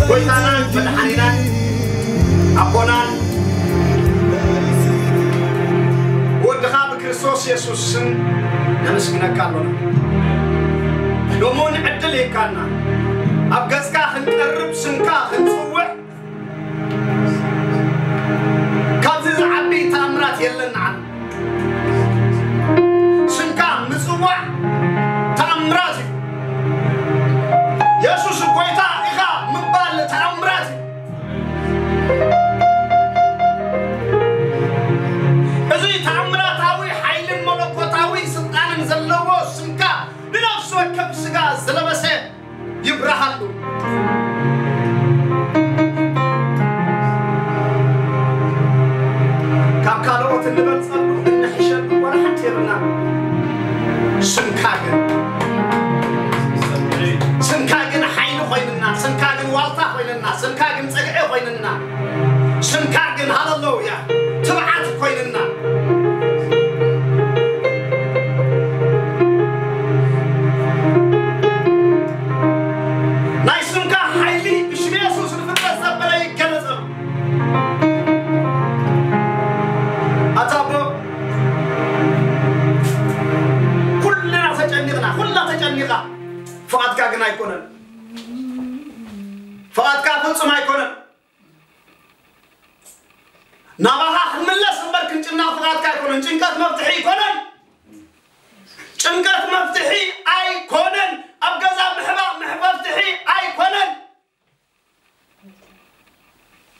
ጎይታናን መድሓኒናን ኣቦናን ወድኻ ብክርስቶስ የሱስ ስም ነመስግነካ ኣሎና። ሎሚ እውን ዕድል ሂብካና ኣብ ገጽካ ክንቀርብ፣ ስምካ ክንጽውዕ፣ ካብዚ ዝዓቢ ተኣምራት የለን ንዓና። ስምካ ምጽዋዕ ተኣምራት እዩ። የሱስ ጎይታ ኢኻ ምባል ተኣምራት እዩ። እዚ ተኣምራታዊ ሓይልን መለኮታዊ ስልጣንን ዘለዎ ስምካ ንነፍሲ ወከፍ ስጋ ዝለበሰ ይብርሃሉ። ካብ ካልኦት እንበልጸሉ እንሕሸሉ ወላ ሓንቲ የብልና። ስምካ ግን፣ ስምካ ግን ሓይሊ ኮይንና፣ ስምካ ግን ዋልታ ኮይንና፣ ስምካ ግን ጸግዒ ኮይንና፣ ስምካ ግን ሃለሉያ ትብዓት ኮይንና። ናይ ስምካ ሓይሊ ብሽም የሱስ ንፍጥረት ዘበለ ይገለጸሉ። ኣታ ኣቦ፣ ኩልና ተጨኒቕና፣ ኩላ ተጨኒቓ፣ ፍቓድካ ግን ኣይኮነን። ፍቓድካ ፍጹም ኣይኮነን። ናባኻ ክንምለስ እምበር ክንጭነቕ ፍቓድካ ኣይኮነን። ጭንቀት መፍትሒ ኣይኮነን። ጭንቀት መፍትሒ ኣይኮነን። ኣብ ገዛ ምሕባእ መሕ-፣ መፍትሒ ኣይኮነን።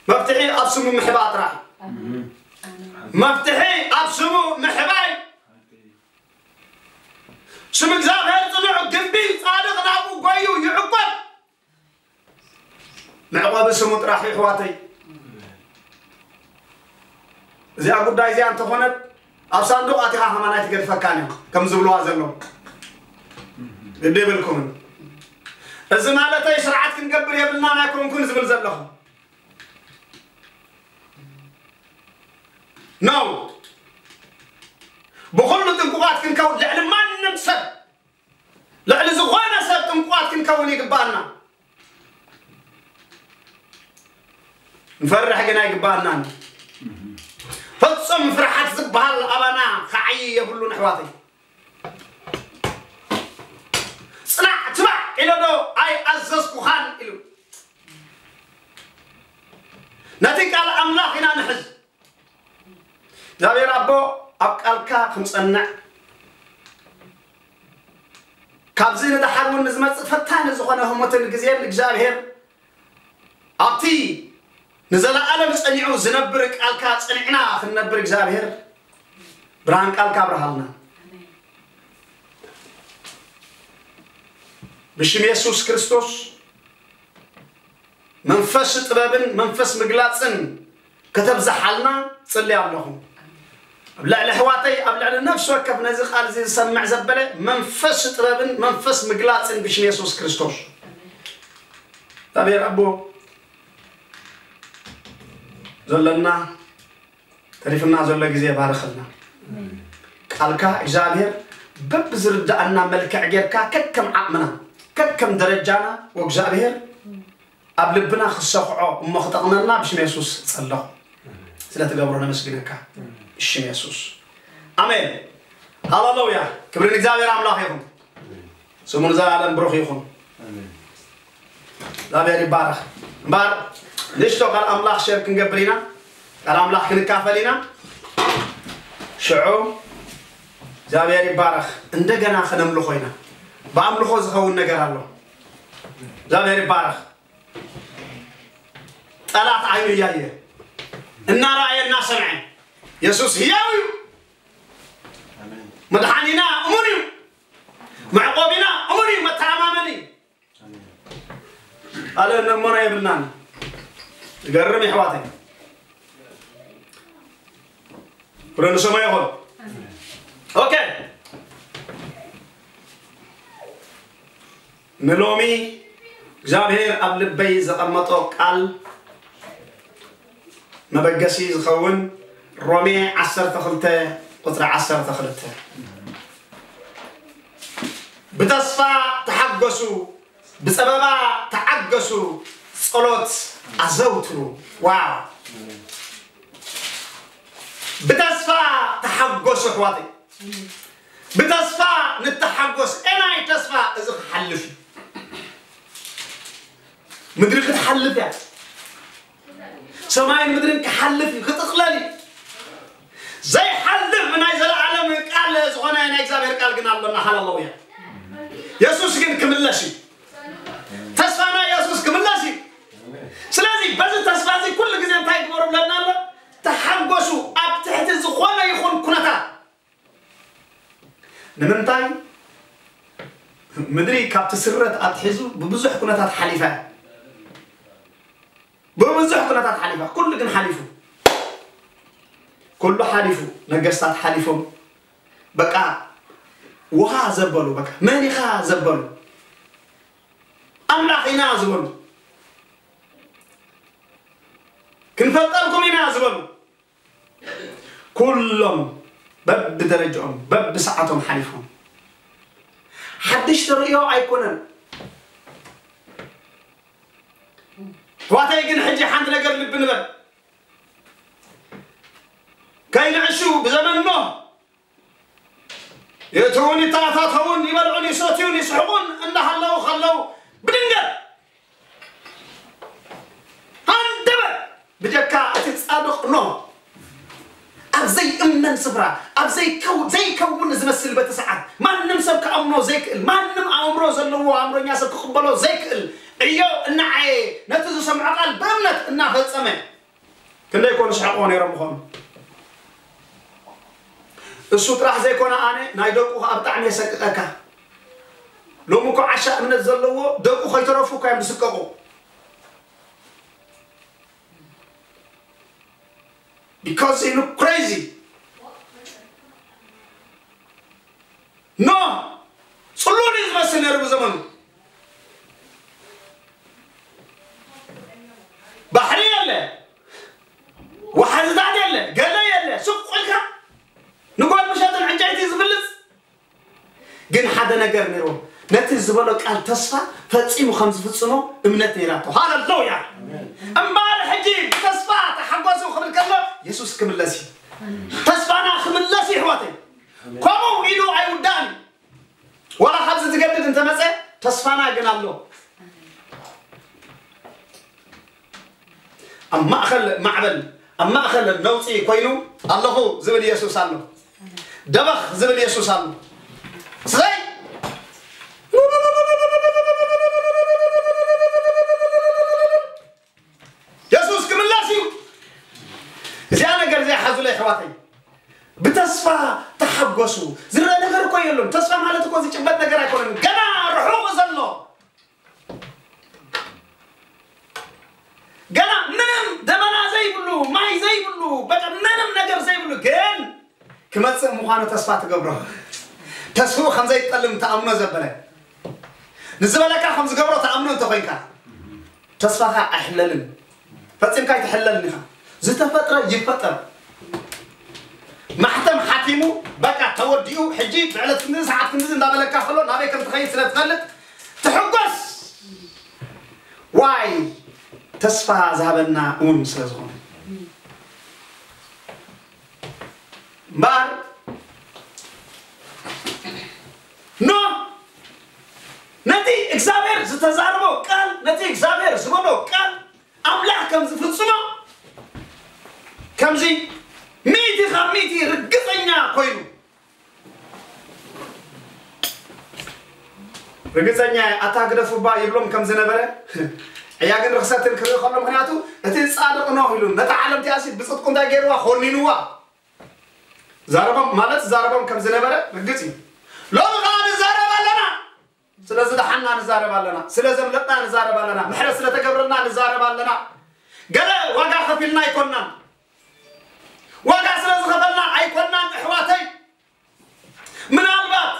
መፍትሒ ኣብ ስሙ ምሕባእ ጥራሕ። መፍትሒ ኣብ ስሙ ምሕባይ። ስም እግዚኣብሔር ጽኑዕ ግንቢ፣ ጻድቕ ናብኡ ጐዩ ይዕቆብ። መዕቆቢ ስሙ ጥራሕ እዩ፣ ኣሕዋተይ። እዚኣ ጉዳይ እዚኣ እንተኾነት፣ ኣብ ሳንዱቕ ኣቲኻ ከማን ኣይትገድፈካን እዮም፣ ከም ዝብልዋ ዘለዉ። ግዲ የብልኩምን። እዚ ማለተይ ስርዓት ክንገብር የብልናን ኣይኮንኩን ዝብል ዘለኹ። ኖ። ብኹሉ ጥንቁቓት ክንከውን፣ ልዕሊ ማንም ሰብ፣ ልዕሊ ዝኾነ ሰብ ጥንቁቓት ክንከውን ይግባኣና። ንፈርሕ ግን ኣይግባኣናን። ፍጹም ፍርሓት ዝበሃል ኣባና ክዓዪ የብሉን ኣሕዋተይ። ጽናዕ ትባዕ ኢለ ዶ ኣይኣዘዝኩኻን ኢሉ። ነቲ ቃል ኣምላኽ ኢና ንሕዝ። እግዚኣብሔር ኣቦ ኣብ ቃልካ ክንጸንዕ፣ ካብዚ ንደሓር እውን ንዝመጽእ ፈታኒ ዝኾነ ህሞትን ግዜን እግዚኣብሔር ኣብቲ ንዘለኣለም ጸኒዑ ዝነብር ቃልካ ጸኒዕና ክንነብር እግዚኣብሔር ብርሃን ቃልካ ኣብርሃልና። ብሽም የሱስ ክርስቶስ መንፈስ ጥበብን መንፈስ ምግላጽን ከተብዝሓልና ጽሊ ኣለኹ። ኣብ ልዕሊ ኣሕዋተይ፣ ኣብ ልዕሊ ነፍሲ ወከፍ ነዚ ቃል እዚ ዝሰምዕ ዘበለ መንፈስ ጥበብን መንፈስ ምግላጽን ብሽም የሱስ ክርስቶስ። እግዚኣብሔር ኣቦ፣ ዘለና ተሪፍና ዘሎ ግዜ ባርኸልና። ቃልካ እግዚኣብሔር በብዝርድኣና መልክዕ ጌርካ ከከም ዓቕምና፣ ከከም ደረጃና ወእግዚኣብሔር ኣብ ልብና ክሰኽዖ እሞ ክጠቕመና ብሽም የሱስ ጸለኹ። ስለ ትገብሮ ነመስግነካ ብሽም የሱስ። ኣሜን። ሃሌሉያ። ክብሪ ንእግዚኣብሔር ኣምላኽ ይኹን። ስሙ ንዘለኣለም ብሩኽ ይኹን። ኣሜን። እግዚኣብሔር ይባረኽ። እምበኣር ንእሽቶ ቃል ኣምላኽ ሸር ክንገብር ኢና። ቃል ኣምላኽ ክንካፈል ኢና። ሽዑ እግዚኣብሔር ይባረኽ። እንደገና ከነምልኾ ኢና። ብኣምልኾ ዝኸውን ነገር ኣሎ። እግዚኣብሔር ይባረኽ። ጠላት ዓይኑ እያየ፣ እናረኣየ እናሰምዐ፣ የሱስ ህያው እዩ። ኣሜን። መድሓኒና እሙን እዩ። መዕቆቢና እሙን እዩ። መተኣማመኒ ኣለ እነሞና የብልናን። ዝገርም የሕዋተይ። ክብሪ ንስሙ ይኹን። ኦኬ። ንሎሚ እግዚኣብሔር ኣብ ልበይ ዘቐመጦ ቃል መበገሲ ዝኸውን ሮሜ ዓሰርተ ክልተ ቁጽሪ ዓሰርተ ክልተ። ብተስፋ ተሓገሱ፣ ብጸበባ ተዓገሱ፣ ጸሎት ኣዘውትሩ። ዋው! ብተስፋ ተሓጎሱ ኣሕዋተይ። ብተስፋ ንተሓጎስ። ኤናይ ተስፋ እዚ ክሓልፍ እዩ። ምድሪ ክትሓልፍ እያ። ሰማይን ምድርን ክሓልፍ እዩ፣ ክጥቕለል እዩ። ዘይሓልፍ ናይ ዘለኣለም ቃል ዝኾነ ናይ እግዚኣብሔር ቃል ግን ኣሎና። ሃለሉያ። የሱስ ግን ክምለስ እዩ። ተስፋና የሱስ ክምለስ እዩ። ስለዚ በዚ ተስፋ እዚ ኩሉ ግዜ እንታይ ግበሩ ብለና ኣሎ? ተሓጎሱ ኣብ ትሕቲ ዝኾነ ይኹን ኩነታት። ንምንታይ? ምድሪ ካብ ትስረት ኣትሒዙ ብብዙሕ ኩነታት ሓሊፋ እያ። ብብዙሕ ኩነታት ሓሊፋ። ኩሉ ግን ሓሊፉ። ኩሉ ሓሊፉ። ነገስታት ሓሊፎም። በቃ ውሃ ዘበሉ፣ በቃ መን ኢኻ ዘበሉ፣ ኣምላኽ ኢና ዝበሉ፣ ክንፈልጠልኩም ኢና ዝበሉ፣ ኩሎም በብደረጃኦም በብሰዓቶም ሓሊፎም። ሓድሽ ተርእዮ ኣይኮነን። ኣሕዋተይ ግን ሕጂ ሓንቲ ነገር ልቢ ንበል። ከይንዕሹ ብዘመን ኖህ ይእትዉን ይተኣታተዉን ይበልዑን ይሰትዩን ይስሕቑን እንዳሃለዉ ከለዉ ብድንገት ሃንደበት ብጀካ እቲ ጻድቕ ኖህ ኣብ ዘይእመን ስፍራ ኣብ ዘይከው-፣ ዘይከውን ዝመስል በቲ ሰዓት ማንም ሰብ ክኣምኖ ዘይክእል ማንም ኣእምሮ ዘለዎ ኣእምሮኛ ሰብ ክቕበሎ ዘይክእል ዕዮ እናዓየ ነቲ ዝሰምዖ ቃል ብእምነት እናፈጸመ ክንደይ ኮን ስሕቆ ነይሮም ምኾኑ። እሱ ጥራሕ ዘይኮነ ኣነ ናይ ደቁ ከዓ ብጣዕሚ የሰቅቀካ። ሎሚ እኮ ዓሻ እምነት ዘለዎ ደቁ ከይተረፉ እኳ እዮም ዝስቀቁ። Because he look crazy. ኖህ ጽሉል እዩ ዝመስል ነይሩ ብዘመኑ። ባሕሪ የለ፣ ወሓዝታት የለ፣ ገለ የለ። ስቕ ኢልካ ንጓል ምሸትን ዕንጨይቲ ዝፍልጽ። ግን ሓደ ነገር ነይርዎ። ነቲ ዝበሎ ቃል ተስፋ ፈጺሙ ከም ዝፍጽሞ እምነት ነይራቶ። ሃለሉያ! እምበኣር ሕጂ ብተስፋ ተሓጎሱ ክብል ከሎ የሱስ ክምለስ እዩ። ተስፋና ክምለስ እዩ ኣሕዋተይ። ከምኡ ኢሉ ኣይውዳእን እዩ። ዋላ ካብዚ ዝገድድ እንተመጸ ተስፋና ግን ኣሎ። ኣብ ማእከል ማዕበል ኣብ ማእከል ነውጺ ኮይኑ ኣለኹ ዝብል የሱስ ኣሎ። ደበኽ ዝብል የሱስ ኣሎ። ስለይ የሱስ ክምለስ እዩ። እዚኣ ነገር እዚኣ ሓዙለይ ኣሕዋተይ። ብተስፋ ተሓጎሱ። ዝረአ ነገር እኮ የሎን። ተስፋ ማለት እኮ ዝጭበጥ ነገር ኣይኮነን። ገና ርሑቕ ዘሎ ገና ምንም ደመና ዘይብሉ ማይ ዘይብሉ በቃ ምንም ነገር ዘይብሉ ግን ክመጽእ ምዃኑ ተስፋ ትገብሮ። ተስፍኡ ከም ዘይጠልም ተኣምኖ ዘበለ ንዝበለካ ከም ዝገብሮ ተኣምኖ እንተኮይንካ ተስፋኻ ኣይሕለልን። ፈጺምካ ኣይትሕለልን ኢኻ። ዝተፈጥረ ይፈጠር። ማሕተም ሓቲሙ በቃ ተወዲኡ። ሕጂ ብዕለት ክንዲ ሰዓት ክንዲ እንዳበለካ ከሎ ናበይ ከም ትኸይድ ስለ ትፈልጥ ትሕጎስ። ዋይ ተስፋ ዝሃበና እውን ስለ ዝኾነ እምበኣር ኖ ነቲ እግዚኣብሔር ዝተዛረቦ ቃል ነቲ እግዚኣብሔር ዝበሎ ቃል ኣምላኽ ከም ዝፍጽሞ ከምዚ ሚእቲ ካብ ሚእቲ ርግጸኛ ኮይኑ ርግጸኛ ኣታ ግደፉባ ይብሎም ከም ዝነበረ እያ ግን ርክሰትን ክርኢ ከሎ ምክንያቱ እቲ ጻድቕ ኖህ ኢሉ ነታ ዓለም እቲኣሲ ብጽድቁ እንታይ ገይርዋ ኮኒንዋ ዛረቦም ማለት ዛረቦም ከም ዝነበረ ርግጽ እዩ። ሎሚ ከዓ ንዛረብ ኣለና። ስለ ዝደሓና ንዛረብ ኣለና። ስለ ዘምለጥና ንዛረብ ኣለና። ምሕረት ስለ ተገብረልና ንዛረብ ኣለና። ገለ ዋጋ ከፊልና ኣይኮናን። ዋጋ ስለ ዝኸፈልና ኣይኮናን ኣሕዋተይ። ምናልባት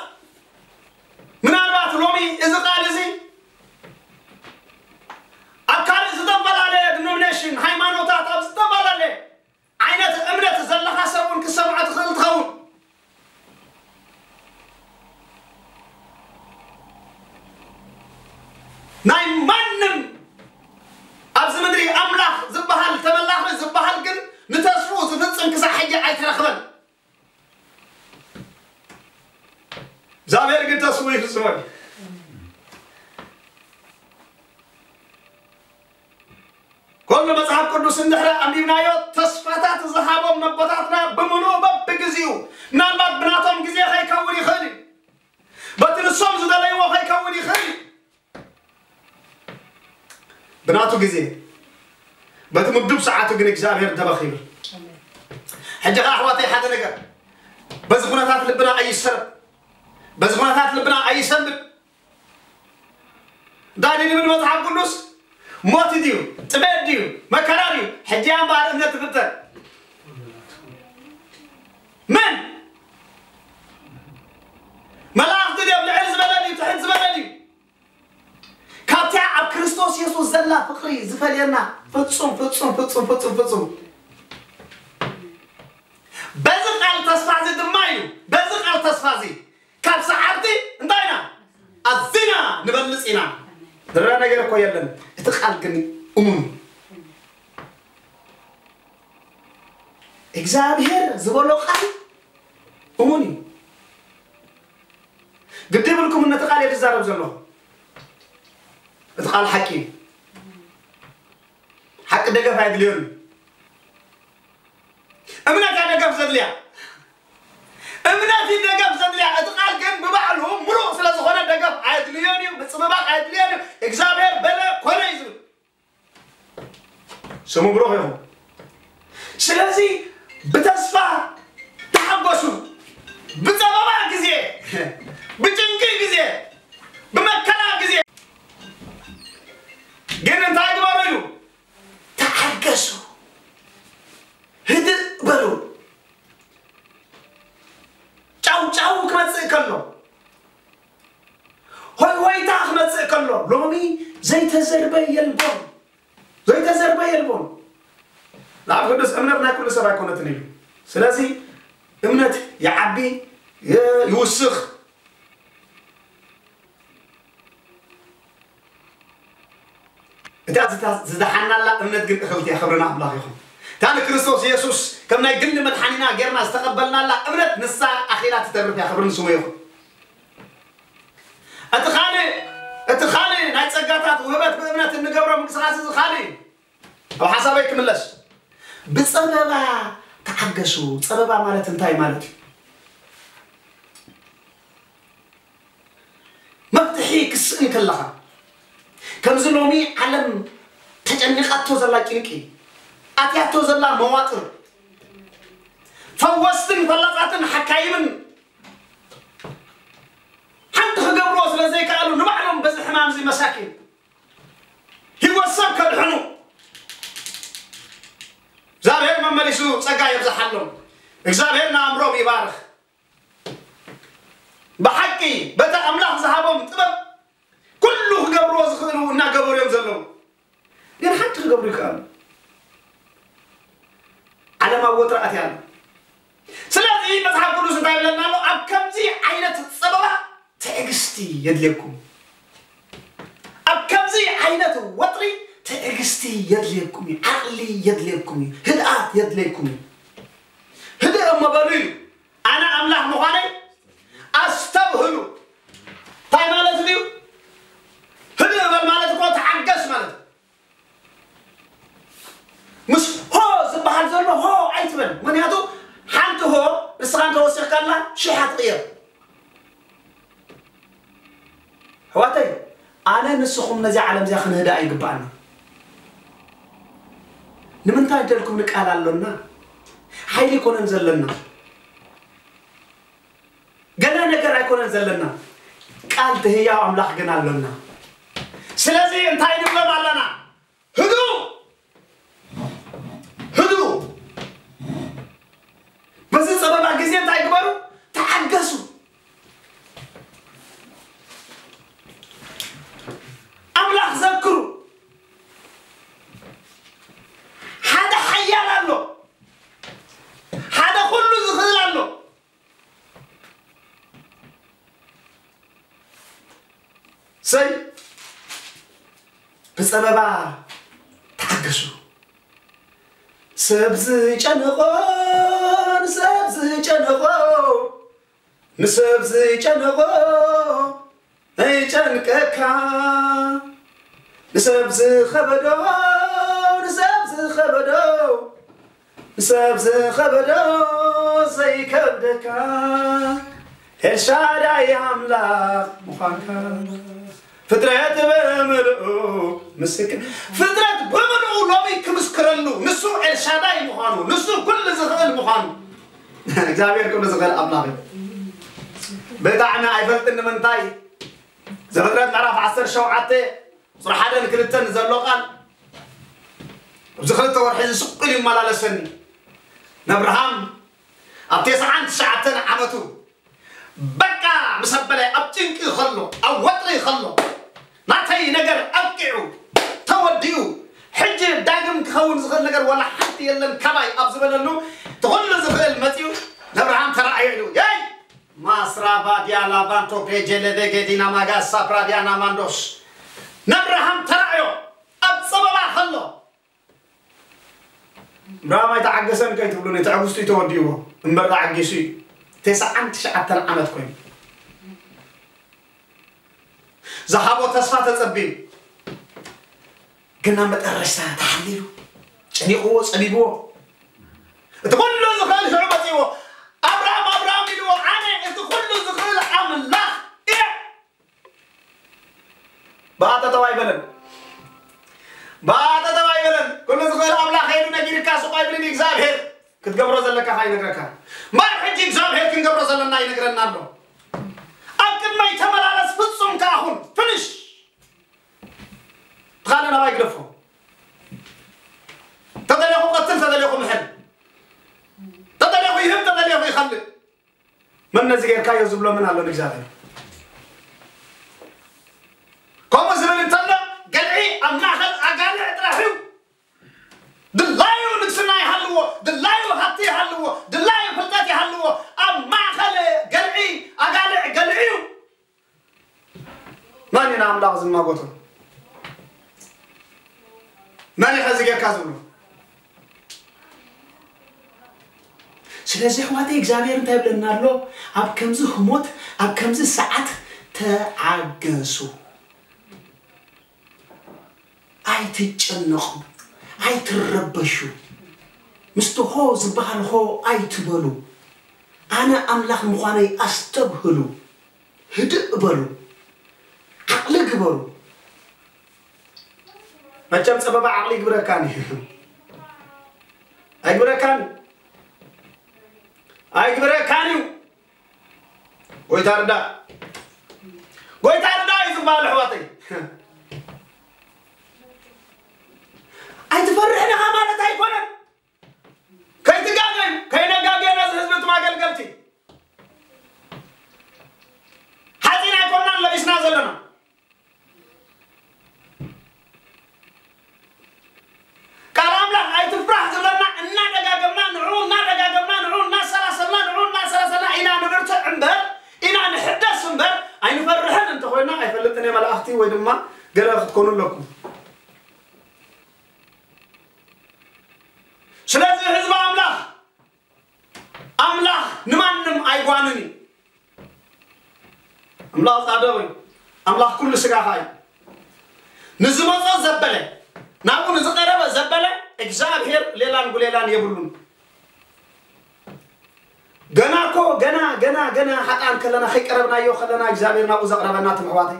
ምናልባት ሎሚ እዚ ቃል እዚ ኣብ ካልእ ዝተፈላለየ ዲኖሚኔሽን ሃይማኖታት ኣብ ዝተፈላለየ ዓይነት እምነት ዘለኻ ሰብ እውን ክሰምዖ ትኽእል ትኸውን። ናይ ማንም ኣይተረኽበን። እግዚኣብሔር ግን ተስፉ ይፍጽመን። ኩሉ መጽሓፍ ቅዱስ እንድሕረ ኣንቢብናዮ፣ ተስፋታት ዝሃቦም ነቦታትና ብምሉኡ በብግዜኡ፣ ምናልባት ብናቶም ግዜ ከይከውን ይኽእል እዩ፣ በቲ ንሶም ዝደለይዎ ከይከውን ይኽእል እዩ። ብናቱ ግዜ፣ በቲ ምዱብ ሰዓቱ ግን እግዚኣብሔር ተበኺሉ። ሕጂ ኸዓ ኣሕዋተይ ሓደ ነገር፣ በዚ ኩነታት ልብና ኣይሰረብ፣ በዚ ኩነታት ልብና ኣይሰንብድ። እንታይ ድዩ ዝብል መጽሓፍ ቅዱስ? ሞት ድዩ? ጥሜት ድዩ? መከራ ድዩ? ሕጂ እያ እምበኣር እምነት ትፍተን። መን? መላእኽቲ ድዮም? ልዕል ዝበለ ድዩ? ትሕት ዝበለ ድዩ? ካብታ ኣብ ክርስቶስ የሱስ ዘላ ፍቕሪ ዝፈልየና ፍጹም፣ ፍጹም፣ ፍጹም፣ ፍጹም፣ ፍጹም። በዚ ቃል ተስፋ እዚ ድማ እዩ። በዚ ቃል ተስፋ እዚ ካብ ሰዓርቲ እንታይ ኢና? ኣዚና ንበልጽ ኢና። ዝረኣ ነገር እኮ የለን። እቲ ቃል ግን እሙን እዩ። እግዚኣብሔር ዝበሎ ቃል እሙን እዩ። ግዲ ይብልኩም፣ ነቲ ቃል እየ ዝዛረብ ዘለኹ። እቲ ቃል ሓቂ እዩ። ሓቂ ደገፍ ኣየድልዮን እዩ። እምነት እያ ደገፍ ዘድልያ። እምነት እዩ ደገፍ ዘድልያ። እቲ ቃል ግን ብባዕሉ ምሉእ ስለ ዝኾነ ደገፍ ኣየድልዮን እዩ፣ ምጽብባቕ ኣየድልዮን እዩ። እግዚኣብሔር በለ ኮነ እዩ ዝብል። ስሙ ብሩኽ ይኹን። ስለዚ ብተስፋ ተሓጎሱ። ብጸበባ ግዜ፣ ብጭንቂ ግዜ፣ ብመከራ ግዜ ግን እንታይ ግበሩ ኢሉ? ተሓገሱ፣ ህድእ በሉ። ጫው ጫው ክመጽእ ከሎ፣ ሆይ ሆይታ ክመጽእ ከሎ፣ ሎሚ ዘይተዘርበ የልቦን፣ ዘይተዘርበ የልቦን። መጽሓፍ ቅዱስ እምነት ናይ ኩሉ ሰብ ኣይኮነትን ኢሉ። ስለዚ እምነት ይዓቢ፣ ይ-፣ ይውስኽ። እታ ዝታ-፣ ዝደሓናላ እምነት ግን እኽልቲ እያ። ክብሪ ንኣምላኽ ይኹን። እታ ንክርስቶስ የሱስ ከም ናይ ግሊ መድሓኒና ጌርና ዝተቐበልናላ እምነት ንሳ ኣኺላ ትተርፍ እያ። ክብሪ ንስሙ ይኹን። እቲ ካልእ፣ እቲ ካልእ ናይ ጸጋታት ውህበት ብእምነት እንገብሮ ምንቅስቓስ እዚ ካልእ እዩ። ኣብ ሓሳበይ ክምለስ። ብጸበባ ተዓገሱ። ጸበባ ማለት እንታይ ማለት እዩ? መፍትሒ ክስእን ከለኻ፣ ከምዚ ሎሚ ዓለም ተጨኒቓቶ ዘላ ጭንቂ፣ ኣትያቶ ዘላ መዋጥር፣ ፈወስትን ፈላጻትን ሓካይምን ሓንቲ ክገብርዎ ስለ ዘይከኣሉ፣ ንባዕሎም በዚ ሕማም እዚ መሳኪን ህይወት ሰብ ከድሕኑ እግዚኣብሔር መመሊሱ ጸጋ የብዝሓሎም። እግዚኣብሔር ንኣእምሮም ይባርኽ። ብሓቂ በቲ ኣምላኽ ዝሃቦም ጥበብ ኩሉ ክገብርዎ ዝኽእሉ እናገበሩ እዮም ዘለዉ። ግን ሓንቲ ክገብሩ ይከኣሉ። ዓለም ኣብ ወጥሪ ኣትያ ኣላ። ስለዚ መጽሓፍ ቅዱስ እንታይ ይብለና ኣሎ? ኣብ ከምዚ ዓይነት ጸበባ ትዕግስቲ የድልየኩም። ኣብ ከምዚ ዓይነት ወጥሪ ትዕግስቲ የድልየኩም እዩ፣ ዓቕሊ የድልየኩም እዩ፣ ህድኣት የድልየኩም እዩ። ህድእ እሞ በሉ ኢሉ። ኣነ ኣምላኽ ምዃነይ ኣስተብህሉ። እንታይ ማለት ድዩ? ህድእ በል ማለት እኮ ተዓገስ ማለት እዩ። ምስ ሆ ዝበሃል ዘሎ ሆ ኣይትበል። ምኽንያቱ ሓንቲ ሆ ንስኻ እንተወሲኽካላ ሽሕ እያ ትቕየር። ኣሕዋተይ፣ ኣነ ንስኹም ነዚኣ ዓለም እዚኣ ክንህድኣ ይግብኣና። ንምንታይ ደልኩም ንቃል ኣሎና? ሓይሊ ኣይኮነን ዘለና። ገለ ነገር ኣይኮነን ዘለና። ቃል እቲ ህያው ኣምላኽ ግን ኣሎና። ስለዚ እንታይ ንብሎም ኣለና? ህድኡ! ህድኡ! በዚ ጸበባ ግዜ እንታይ ግበሩ? ተዓገሱ። ኣምላኽ ዘክሩ። ሓደ ሓያል ኣሎ። ሓደ ኩሉ ዝኽእል ኣሎ። ሰይ ብጸበባ ተዓገሱ። ሰብ ዝጨንቖ ንሰብ ዝጨነቖ፣ ንሰብ ዝጨነቖ ኣይጨንቀካ። ንሰብ ዝኸበዶ፣ ንሰብ ዝኸበዶ፣ ንሰብ ዝኸበዶ ዘይከብደካ። ኤልሻዳይ ኣምላኽ ምዃንካ ፍጥረት ብምልኡ ምስክር። ፍጥረት ብምልኡ ሎሚ ክምስክረሉ፣ ንሱ ኤልሻዳይ ምዃኑ፣ ንሱ ኩሉ ዝኽእል ምዃኑ። እግዚኣብሔር ኩሉ ዝኽእል ኣምላኽ እዩ። ብጣዕሚ ኣይፈልጥን ንምንታይ። ዘፍጥረት ምዕራፍ ዓሰርተ ሸውዓተ ቁፅሪ ሓደን ክልተን ዘሎ ቃል ኣብዚ ክልተ ወርሒ እዚ ስቕ ኢሉ ይመላለሰኒ። ነብርሃም ኣብ ተስዓን ትሽዓተን ዓመቱ በቃ ምስ ኣበለ ኣብ ጭንቂ ከሎ፣ ኣብ ወጥሪ ከሎ፣ ናተይ ነገር ኣብቂዑ፣ ተወዲኡ፣ ሕጂ ዳግም ክኸውን ዝኽእል ነገር ዋላ ሓንቲ የለን ካባይ ኣብ ዝበለሉ፣ እቲ ኩሉ ዝኽእል መጺኡ ነብርሃም ተራእዮ ኢሉ። የይ! ማስራቫ ዲያ ላቫንቶ ፔጀለቬ ጌዲና ማጋ ሳፕራ ዲያና ማንዶስ። ነብርሃም ተራእዮ ኣብ ጸበባ ከሎ። እብራሃም ኣይተዓገሰን ከይትብሉኒ፣ ትዕግስቱ እዩ ተወዲእዎ እምበር ተዓጊሱ እዩ። ተስዓን ትሽዓተን ዓመት ኮይኑ ዝሃቦ ተስፋ ተጸቢዩ፣ ግና መጠረሽታ ተሓሊሉ፣ ጨኒቕዎ፣ ጸቢብዎ። እቲ ኩሉ ዝኽእል ሽዑ መጺእዎ፣ "ኣብርሃም፣ ኣብርሃም" ኢልዎ፣ "ኣነ እቲ ኩሉ ዝኽእል ኣምላኽ እየ።" ብኣ ጠጠው ኣይበለን። ብኣ ጠጠው ኣይበለን። ኩሉ ዝኽእል ኣምላኽ ኢሉ ነጊርካ ሱቕ ኣይብልን እግዚኣብሔር። ክትገብሮ ዘለካ ኸኣ ይነግረካ። እምበር ሕጂ እግዚኣብሔር ክንገብሮ ዘለና ይነግረና ኣሎ። ኣብ ቅድመይ ተመላለስ፣ ፍጹም ከኣ ኩን። ፍንሽ። ትኻለ ናባይ ግደፎ። ተደለኹ ቀትል፣ ተደለኹ ምሕል። ተደለኹ ይህብ፣ ተደለኹ ይኸልእ። መን ነዚ ጌርካዮ ዝብሎ መን ኣሎ ንእግዚኣብሔር? ከምኡ ዝብል እንተሎ፣ ገልዒ ኣብ ማእከል ኣጋልዕ ጥራሕ እዩ። ድላዩ ንግስና ይሃልዎ፣ ድላዩ ሃብቲ ይሃልዎ፣ ድላዩ ፍልጠት ይሃልዎ፣ ኣብ ማእከል ገልዒ ኣጋልዕ ገልዒ እዩ። መን እዩ ንኣምላኽ ዝማጎቶ? መን እዩ ኸዚ ጌርካ ዝብሎ? ስለዚ ኣሕዋተይ እግዚኣብሔር እንታይ ይብለና ኣሎ? ኣብ ከምዚ ህሞት፣ ኣብ ከምዚ ሰዓት ተዓገሱ። ኣይትጨነቑ፣ ኣይትረበሹ። ምስቲ ሆ ዝበሃል ሆ ኣይትበሉ። ኣነ ኣምላኽ ምዃነይ ኣስተብህሉ። ህድእ በሉ። ዓቕሊ ግበሩ። መቸም ጸበባ ዓቕሊ ይግብረካን እዩ። ኣይግብረካን? ኣይግብረካን እዩ። ጎይታ ርዳ። ጎይታ ርዳ እዩ ዝበሃል ኣሕዋተይ። ኣይትፈርሕን ኢኻ ማለት ኣይኮነን። ከይትጋገዩ፣ ከይነጋገየ ነዚ ህዝቢ እቶም ኣገልገልቲ። ሓፂን ኣይኮናን ለቢስና ዘለና። ቃል ኣምላኽ ኣይትፍራሕ ዝብለና እናደጋገምና ንዕኡ እናደጋገምና ንዕኡ እናሰላሰልና ንዕኡ እናሰላሰልና ኢና ንብርትዕ እምበር ኢና ንሕደስ እምበር ኣይንፈርሕን እንተኾይና ኣይፈልጥን እየ መላእኽቲ ወይ ድማ ገለ ክትኮኑ ኣለኩም። ስለዚ ህዝቢ ኣምላኽ ኣምላኽ ንማንም ኣይጓንን እዩ። ኣምላኽ ጻድቕ እዩ። ኣምላኽ ኩሉ ስጋኻ እዩ። ንዝመጾ ዘበለ ናብኡ ንዝቐረበ ዘበለ እግዚኣብሔር ሌላን ጉሌላን የብሉን። ገና እኮ ገና ገና ገና ሓጣን ከለና ከይቀረብናዮ ከለና እግዚኣብሔር ናብኡ ዘቕረበና ትምሕዋተይ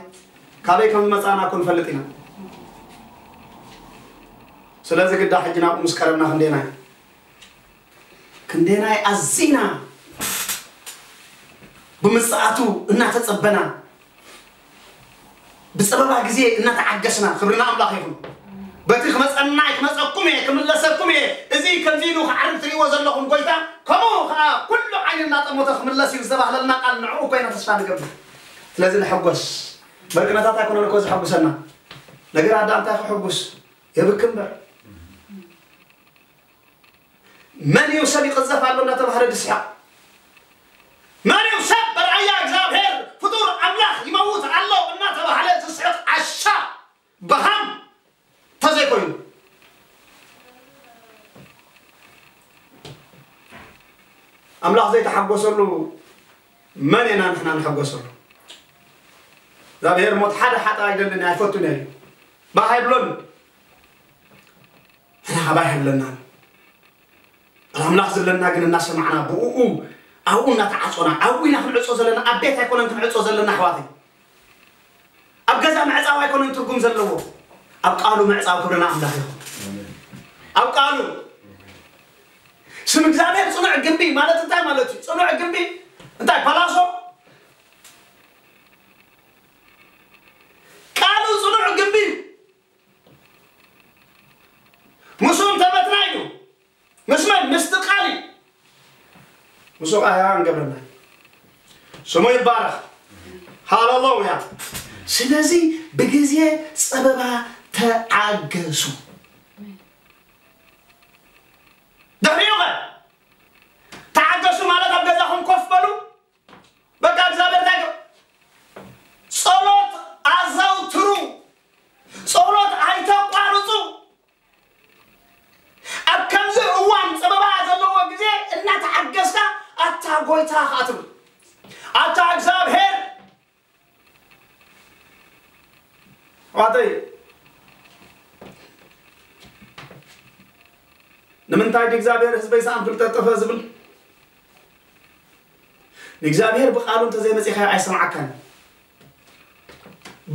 ካበይ ከም ዝመጻና እኮ ንፈልጥ ኢና። ስለዚ ግዳ ሕጂ ናብኡ ምስ ቀረብና ክንደና ክንደናይ ኣዚና ብምጽኣቱ እናተጸበና ብጸበባ ግዜ እናተዓገስና ክብርና ኣምላኽ ይኹን። በቲ ክመጸና ክመጸኩም እየ ክምለሰኩም እየ እዚ ከምዚ ኢሉ ክዓርብ ትሪእዎ ዘለኹም ጎይታ ከምኡ ከዓ ኩሉ ዓይኒ እናጠሞተ ክምለስ እዩ ዝተባህለልና ቃል ንዕኡ ኮይና ተስፋ ንገብር። ስለዚ ንሕጎስ። በርቅነታት ኣይኮነን እኮ ዝሐጉሰና ነገር ኣዳ እንታይ ክሕጉስ የብክ እምበር መን እዩ ሰብ ይቕዘፍ ኣሎ እናተባህለ ዝስሕቕ? መን እዩ ሰብ በርኣያ እግዚኣብሔር ፍጡር ኣምላኽ ይመውት ኣሎ እናተባህለ ዝስሕቕ ዓሻ በሃም ተዘይኮይኑ? ኣምላኽ ዘይተሓጎሰሉ መን ኢና ንሕና ንሕጎሰሉ? እግዚኣብሔር ሞት ሓደ ሓጣ ኣይደልን ኣይፈቱን እዩ። ባህ ኣይብሎን። ንሕና ባህ ኣይብለናን። ኣምላኽ ዝብለና ግን እናሰማዕና ብእኡ ኣብኡ እናተዓጾና ኣብኡ ኢና ክንዕጾ ዘለና። ኣብ ቤት ኣይኮነን ክንዕጾ ዘለና ኣሕዋተይ። ኣብ ገዛ ምዕጻው ኣይኮነን ትርጉም ዘለዎ። ኣብ ቃሉ ምዕጻው ክብሪ ንኣምላኽ ይኹን። ኣብ ቃሉ ስም እግዚኣብሔር ጽኑዕ ግንቢ ማለት እንታይ ማለት እዩ? ጽኑዕ ግንቢ እንታይ ፓላሶ ቃሉ ጽኑዕ ግንቢ ምስኡ እንተመትና እዩ። ምስ መን? ምስቲ ቃል እዩ። ምስኡ ቃል ሕያዋን ገብረና። ስሙ ይባረኽ። ሃሌሉያ። ስለዚ ብግዜ ጸበባ ተዓገሱ። ድሕሪኡ ኸ ተዓገሱ ማለት ኣብ ገዛኹም ኮፍ በሉ። በቃ እግዚኣብሔር እንታይ ገ- ጸሎት ኣዘውትሩ። ጸሎት ኣይተቋርጹ። ኣብ ከምዚ እዋን ጸበባ ዘለዎ ግዜ እናተዓገስካ ኣታ ጎይታ ኸዓ ትብል ኣታ እግዚኣብሔር ኣተይ ንምንታይ እግዚኣብሔር ህዝበይ ሰኣን ፍልጠት ጠፈ ዝብል ንእግዚኣብሔር ብቃሉ እንተዘይመጺኻዮ ኣይሰምዓካን እዩ።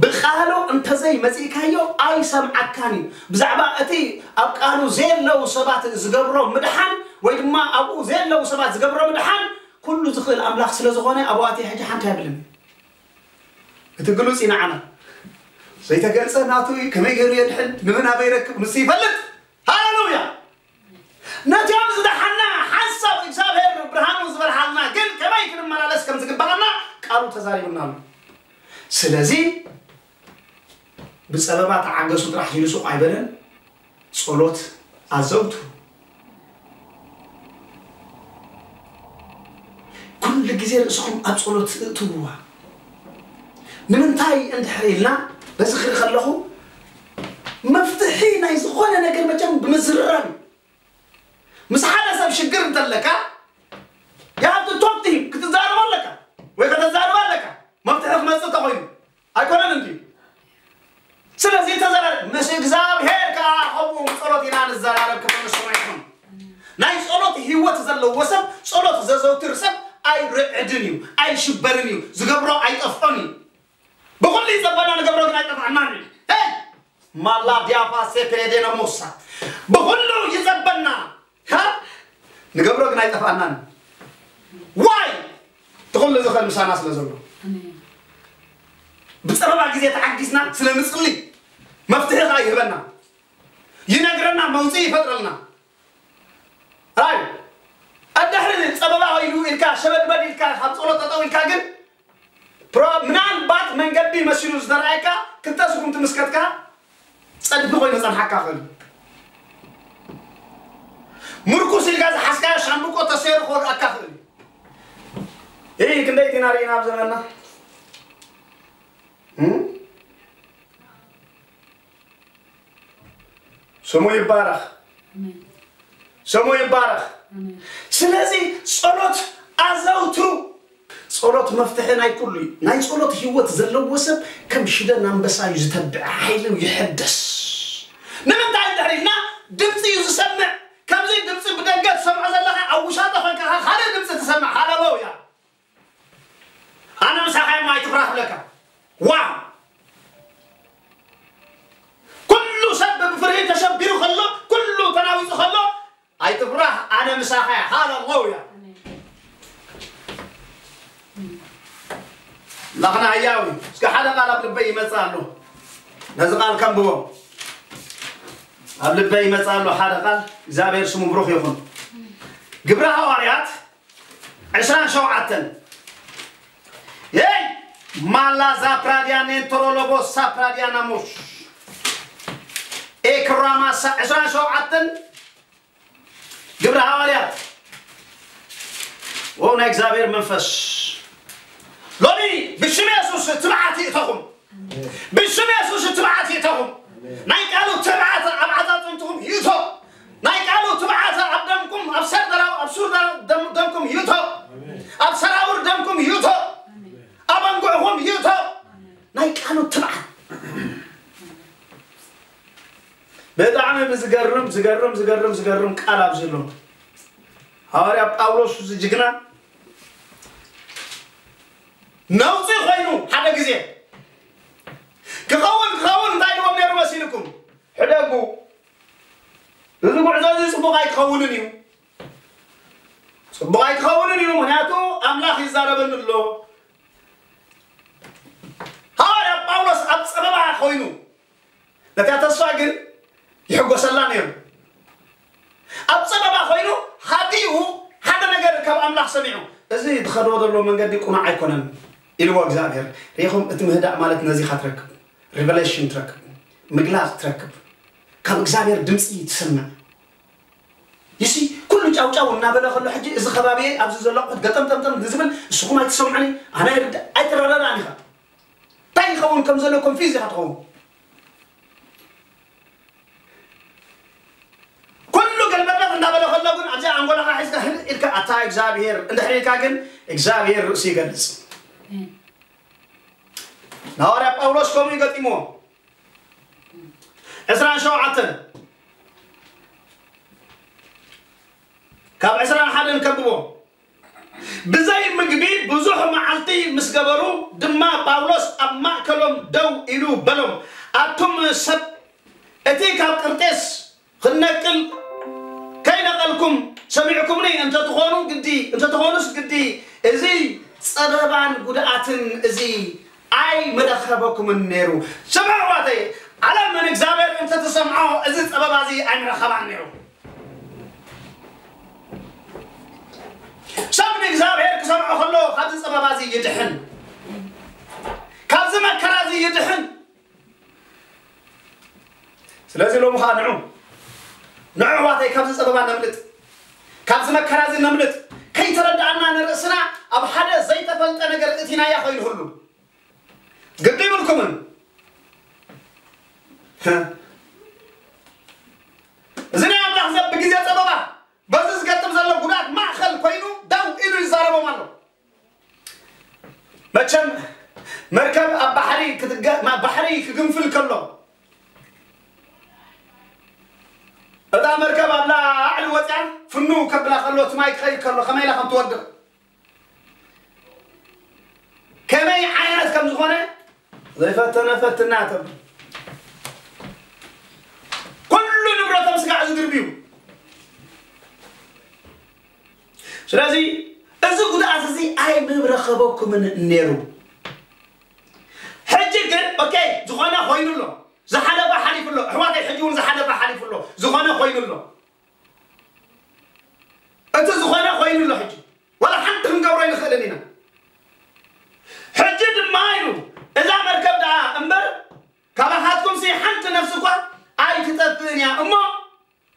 ብቃሉ እንተዘይመጺእካዮ ኣይሰምዓካን እዩ። ብዛዕባ እቲ ኣብ ቃሉ ዘየለዉ ሰባት ዝገብሮ ምድሓን ወይ ድማ ኣብኡ ዘየለዉ ሰባት ዝገብሮ ምድሓን ኩሉ ዝኽእል ኣምላኽ ስለ ዝኾነ ኣብኡ ኣትየ ሕጂ ሓንቲ ኣይብልን። እቲ ግሉጽ እዩ ንዓና። ዘይተገልጸ ናቱ እዩ። ከመይ ገይሩ የድሕን? ንመን ኣበይ ይረክብ? ንሱ ይፈልጥ። ሃሌሉያ! ነቲኦም ዝደሓና ሓንሳብ እግዚኣብሔር ብርሃኑ ዝበርሃልና ግን ከመይ ክንመላለስ ከም ዝግባኣና ቃሉ ተዛሪቡና ኣሎ። ስለዚ ብጸበባ ተዓገሱ ጥራሕ ኢሉ ሱቕ ኣይበለን። ጸሎት ኣዘውትሩ። ኩሉ ግዜ ርእስኹም ኣብ ጸሎት እእትውዋ። ንምንታይ እንድሕር ኢልና በዚ ክርኢ ከለኹ መፍትሒ ናይ ዝኾነ ነገር መቸም ብምዝርራብ እዩ። ምስ ሓደ ሰብ ሽግር እንተለካ you have to talk to him ክትዛረቦ ኣለካ ወይ ከተዛርባ ኣለካ መፍትሒ ክመጽእ ተኾይኑ ኣይኮነን እንዲ ስለዚ ተዘረ ምስ እግዚኣብሔር ከዓ ከምኡ ጸሎት ኢና ንዘራረብ ክብሪ ንስሙ ይኹን ናይ ጸሎት ህይወት ዘለዎ ሰብ ጸሎት ዘዘውትር ሰብ ኣይርዕድን እዩ ኣይሽበርን እዩ ዝገብሮ ኣይጠፍኦን እዩ ብኹሉ ይጸበና ንገብሮ ግን ኣይጠፍኣናን እዩ ማላ ዲያፋ ሴፕሬዴነ ሞሳ ብኹሉ ይጸበና ንገብሮ ግን ኣይጠፍኣናን ዋይ ትኹሉ ዝኽእል ምሳና ስለ ዘሎ ብፀበባ ግዜ ተዓጊዝና ስለ ንፅሊ መፍትሒ ከዓ ይህበና ይነግረና መውፅኢ ይፈጥረልና ራይ ኣድሕሪ ፀበባ ኢሉ ኢልካ ሸበድበድ ኢልካ ካብ ፀሎት ጠጠው ኢልካ ግን ምናልባት መንገዲ መሲሉ ዝተረኣየካ ክልተ ስጉምቲ ምስ ከድካ ፀድፊ ኮይኑ ፀንሓካ ክእል ምርኩስ ኢልካ ዝሓዝካዮ ሻምብቆ ተሰይሩ ክወድኣካ ክእል እዩ ክንደይ ዲና ርኢና ኣብ ዘመንና ስሙ ይባረኽ ስሙ ይባረኽ ስለዚ ጸሎት ኣዘውትሩ ጸሎት መፍትሒ ናይ ኩሉ እዩ ናይ ጸሎት ህይወት ዘለዎ ሰብ ከም ሽደን ኣንበሳ እዩ ዝተብዕ ሓይሉ ይሕደስ ንምንታይ እንድሕር ኢልና ድምፂ እዩ ዝሰምዕ ከምዚ ድምፂ ብደገ ትሰምዖ ዘለኻ ኣብ ውሻጠ ኮንካ ካልእ ድምፂ ትሰምዕ ሃለሎያ ኣነ ምሳኻ እሞ ኣይትፍራህ ብለካ ዋ ኩሉ ሰብ ብፍርሂ ተሸቢሩ ከሎ ኩሉ ተናዊፁ ከሎ ኣይትፍራህ ኣነ ምሳኻ ሃለሉያ ላኽና ህያዊ እስከ ሓደ ቃል ኣብ ልበይ ይመፅእ ኣሎ ነዚ ቃል ከንብቦ ኣብ ልበይ ይመፅእ ኣሎ ሓደ ቃል እግዚኣብሔር ስሙ ብሩኽ ይኹን ግብረ ሃዋርያት ዕስራን ሸውዓተን ሄይ ማላ ዛፕራድያ ኔንቶሮሎቦ ሳፕራድያ ናሞሽ ኤክራማሳ ዕስራን ሸውዓተን ግብረ ሃዋርያት ዎ ናይ እግዚኣብሔር መንፈስ ሎሚ ብሽም የሱስ ትብዓት ይእተኹም ብሽም የሱስ ትብዓት ይእተኹም ናይ ቃሉ ትብዓት ኣብ ዓፃፅምትኹም ይእቶ ናይ ቃሉ ትብዓት ኣብ ደምኩም ኣብ ሰደራው ኣብ ሱር ደም- ደምኩም ይእቶ፣ ኣብ ሰራውር ደምኩም ይእቶ፣ ኣብ ኣንጉዕኹም ይእቶ። ናይ ቃሉ ትብዓት። ብጣዕሚ ብዝገርም ዝገርም ዝገርም ዝገርም ቃል ኣብዚ ኣሎ። ሃዋርያ ጳውሎስ እዚ ጅግና ነውፂ ኮይኑ ሓደ ግዜ ክኸውን ክኸውን እንታይ ኢልዎም ነይሩ መሲልኩም? ሕደጉ፣ እዚ ጉዕዞ እዚ ፅቡቕ ኣይክኸውንን እዩ። ፅቡቕ ኣይክኸውንን እዩ፣ ምክንያቱ ኣምላኽ ይዛረበኒ ኣሎ። ሃዋርያ ጳውሎስ ኣብ ፀበባ ኮይኑ ነታ ተስፋ ግን ይሕጎሰላ ነይሩ። ኣብ ፀበባ ኮይኑ ሃዲኡ ሓደ ነገር ካብ ኣምላኽ ሰሚዑ፣ እዚ ትኸድዎ ዘሎ መንገዲ ቁኑዕ ኣይኮነን ኢልዎ እግዚኣብሔር። ሪኢኹም፣ እቲ ምህዳእ ማለት ነዚኻ ትረክብ፣ ሪቨሌሽን ትረክብ፣ ምግላፅ ትረክብ፣ ካብ እግዚኣብሔር ድምፂ ትሰምዕ። ይሲ ኩሉ ጫውጫው እናበለ ከሎ ሕጂ እዚ ከባቢ ኣብዚ ዘሎ ኣቑሑት ገጠምጠምጠም ዝብል ንስኹም ኣይትሰምዑኒ፣ ኣነ ኣይርዳእ ኣይትረዳዳእን ኢኻ። እንታይ ይኸውን ከም ዘሎ ኮንፊዝ ኢኻ ትኸውን። ኩሉ ገልበጥበጥ እንዳበለ ከሎ ግን ኣብዚኣ ኣንጎላኻ ሒዝካ ህል ኢልካ ኣታ እግዚኣብሔር እንድሕር ኢልካ ግን እግዚኣብሔር ርእሱ ይገልጽ። ንሃዋርያ ጳውሎስ ከምኡ ይገጢምዎ። ዕስራን ሸውዓተን ካብ ዕስራን ሓደን ከብቦ። ብዘይ ምግቢ ብዙሕ መዓልቲ ምስ ገበሩ ድማ ጳውሎስ ኣብ ማእከሎም ደው ኢሉ በሎም፣ ኣቱም ሰብ፣ እቲ ካብ ቅርጤስ ክንነቅል ከይነቐልኩም ሰሚዕኩምኒ እንተትኾኑ ግዲ እንተትኾኑስ ግዲ እዚ ጸበባን ጉድኣትን እዚ ኣይምረኸበኩምን ነይሩ። ስምዑ ኣሕዋተይ፣ ዓለም ንእግዚኣብሔር እንተትሰምዖ እዚ ጸበባ እዚ ኣይምረኸባን ነይሩ። ሰብ ንእግዚኣብሔር ክሰምዖ ከሎ ካብዚ ጸበባ እዚ ይድሕን፣ ካብዚ መከራ እዚ ይድሕን። ስለዚ ሎሚ ኸዓ ንዑ፣ ንዑ ኣሕዋተይ ካብዚ ጸበባ ነምልጥ፣ ካብዚ መከራ እዚ ነምልጥ። ከይተረዳእና ንርእስና ኣብ ሓደ ዘይተፈልጠ ነገር እቲናያ ኮይኑ ህሉ ግዲ ይብልኩምን። እዚ ናይ ኣምላኽ ሰብ ብግዜ ጸበባ በዚ ዝገጥም ዘሎ ጉዳት ማእኸል ኮይኑ ደው ኢሉ ይዛረቦም ኣሎ። መቸም መርከብ ኣብ ባሕሪ ክትገ- ማ- ባሕሪ ክግንፍል ከሎ እታ መርከብ ኣብ ላዕሊ ወፅያ ፍኑ ከብላ ከሎ እቲ ማይ ክኸይድ ከሎ ከመይ ኢላ ከም ትወድቕ ከመይ ዓይነት ከም ዝኾነ ዘይፈተነ ፈትና ተብል። ኩሉ ንብረቶም ስጋዕ ዝድርብዩ። ስለዚ እዚ ጉድኣት እዚ ኣይምረኸበኩምን ነይሩ። ሕጂ ግን ኦኬ ዝኾነ ኮይኑ ኣሎ፣ ዝሓለፈ ሓሊፉ ኣሎ። ኣሕዋተይ ሕጂ እውን ዝሓለፈ ሓሊፉ ኣሎ፣ ዝኾነ ኮይኑ ኣሎ። እቲ ዝኾነ ኮይኑ ኣሎ። ሕጂ ዋላ ሓንቲ ክንገብሮ ኣይንኽእልን ኢና። ሕጂ ድማ ኢሉ እዛ መርከብ ደኣ እምበር ካባኻትኩምሲ ሓንቲ ነፍሲ እኳ ኣይትጠፍእን እያ እሞ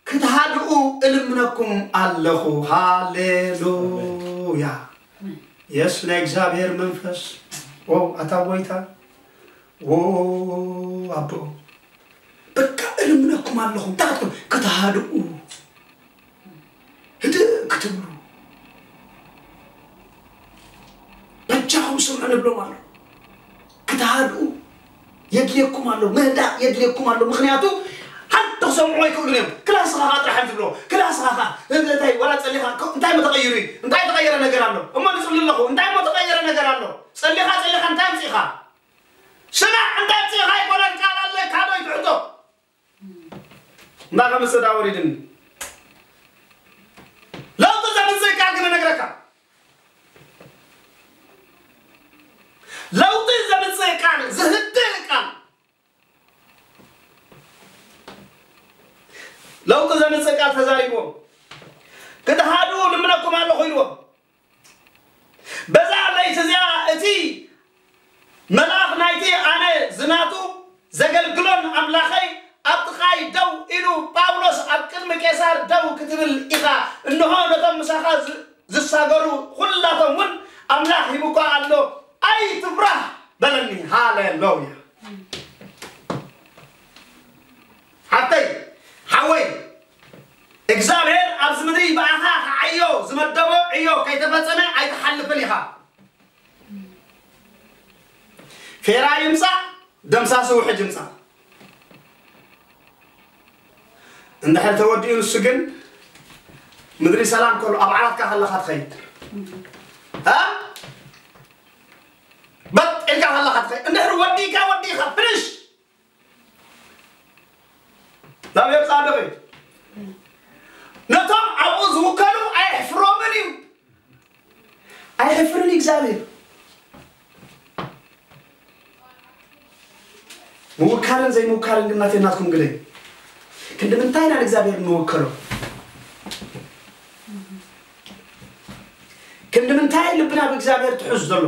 ክትሃድኡ እልምነኩም ኣለኹ። ሃሌሉያ። የስ ናይ እግዚኣብሔር መንፈስ። ዎ ኣታ ጎይታ። ዎ ኣቦ። በቃ እልምነኩም ኣለኹ። እንታይ ክትብሉ? ክትሃድኡ። ህድእ ክትብሉ። በጃኹም ስምዑ ንብሎም ኣሎ። ክትሃድኡ የድልየኩም ኣሎ፣ ምህዳእ የድልየኩም ኣሎ። ምኽንያቱ ሓንቲ ክሰምዑ ኣይክእሉን እዮም። ክላስኻ ኸዓ ጥራሕ እዮም ዝብሎ። ክላስኻ ኸዓ እንታይ ዋላ ጸሊኻ እንታይ እሞ ተቐይሩ እዩ? እንታይ ተቐየረ ነገር ኣሎ? እሞ ንጽሊ ኣለኹ እንታይ እሞ ተቐየረ ነገር ኣሎ? ጸሊኻ ጸሊኻ እንታይ ኣምጺእኻ? ስማዕ እንታይ ኣምጺእኻ ኣይኮነን ቃል ኣለካ ዶ ይትሕቶ? እንዳ ከምጽእ ዳ ወሪድኒ። ለውጢ ዘምጽእ ቃል ግን እነግረካ። ለውጢ ዘምጽእ ቃል፣ ዝህድእ ቃል። ለውጢ ዘምጽእ ቃል ተዛሪብዎም። ክትሃድኡ ልምነኩም ኣለኹ ኢልዎም። በዛ ለይቲ እዚኣ እቲ መልኣኽ ናይቲ ኣነ ዝናቱ ዘገልግሎን ኣምላኸይ ኣብ ጥቓይ ደው ኢሉ፣ ጳውሎስ ኣብ ቅድሚ ቄሳር ደው ክትብል ኢኻ፣ እንሆ ነቶም ምሳኻ ዝ- ዝሳገሩ ኹላቶም እውን ኣምላኽ ሂቡካ ኣሎ፣ ኣይትፍራህ በለኒ። ሃሌሉያ። ሓፍተይ ሓወይ እግዚኣብሔር ኣብዚ ምድሪ ብኣኻ ክዓዮ ዝመደቦ ዕዮ ከይተፈጸመ ኣይትሓልፍን ኢኻ። ፌራ ይምጻእ፣ ደምሳሲ ውሕጅ ይምጻእ። እንድሕር ተወዲኡ ንሱ ግን ምድሪ ሰላም ከሎ ኣብ ዓራትካ ከለኻ ትኸይድ። እ? በጥ ኢልካ ከለኻ ትኸይድ። እንድሕር ወዲእካ፣ ወዲእካ፣ ፍንሽ። እግዚኣብሔር ጻድቕ እዩ። ነቶም ኣብኡ ዝውከሉ ኣየሕፍሮምን እዩ። ኣየሕፍርን እዩ እግዚኣብሔር። ምውካልን ዘይምውካልን ግን ናተይ ናትኩም ግደ እዩ። ክንዲ ምንታይ ኢና ንእግዚኣብሔር እንውከሎ? ክንዲ ምንታይ ልብና ብእግዚኣብሔር ትሑዝ ዘሎ?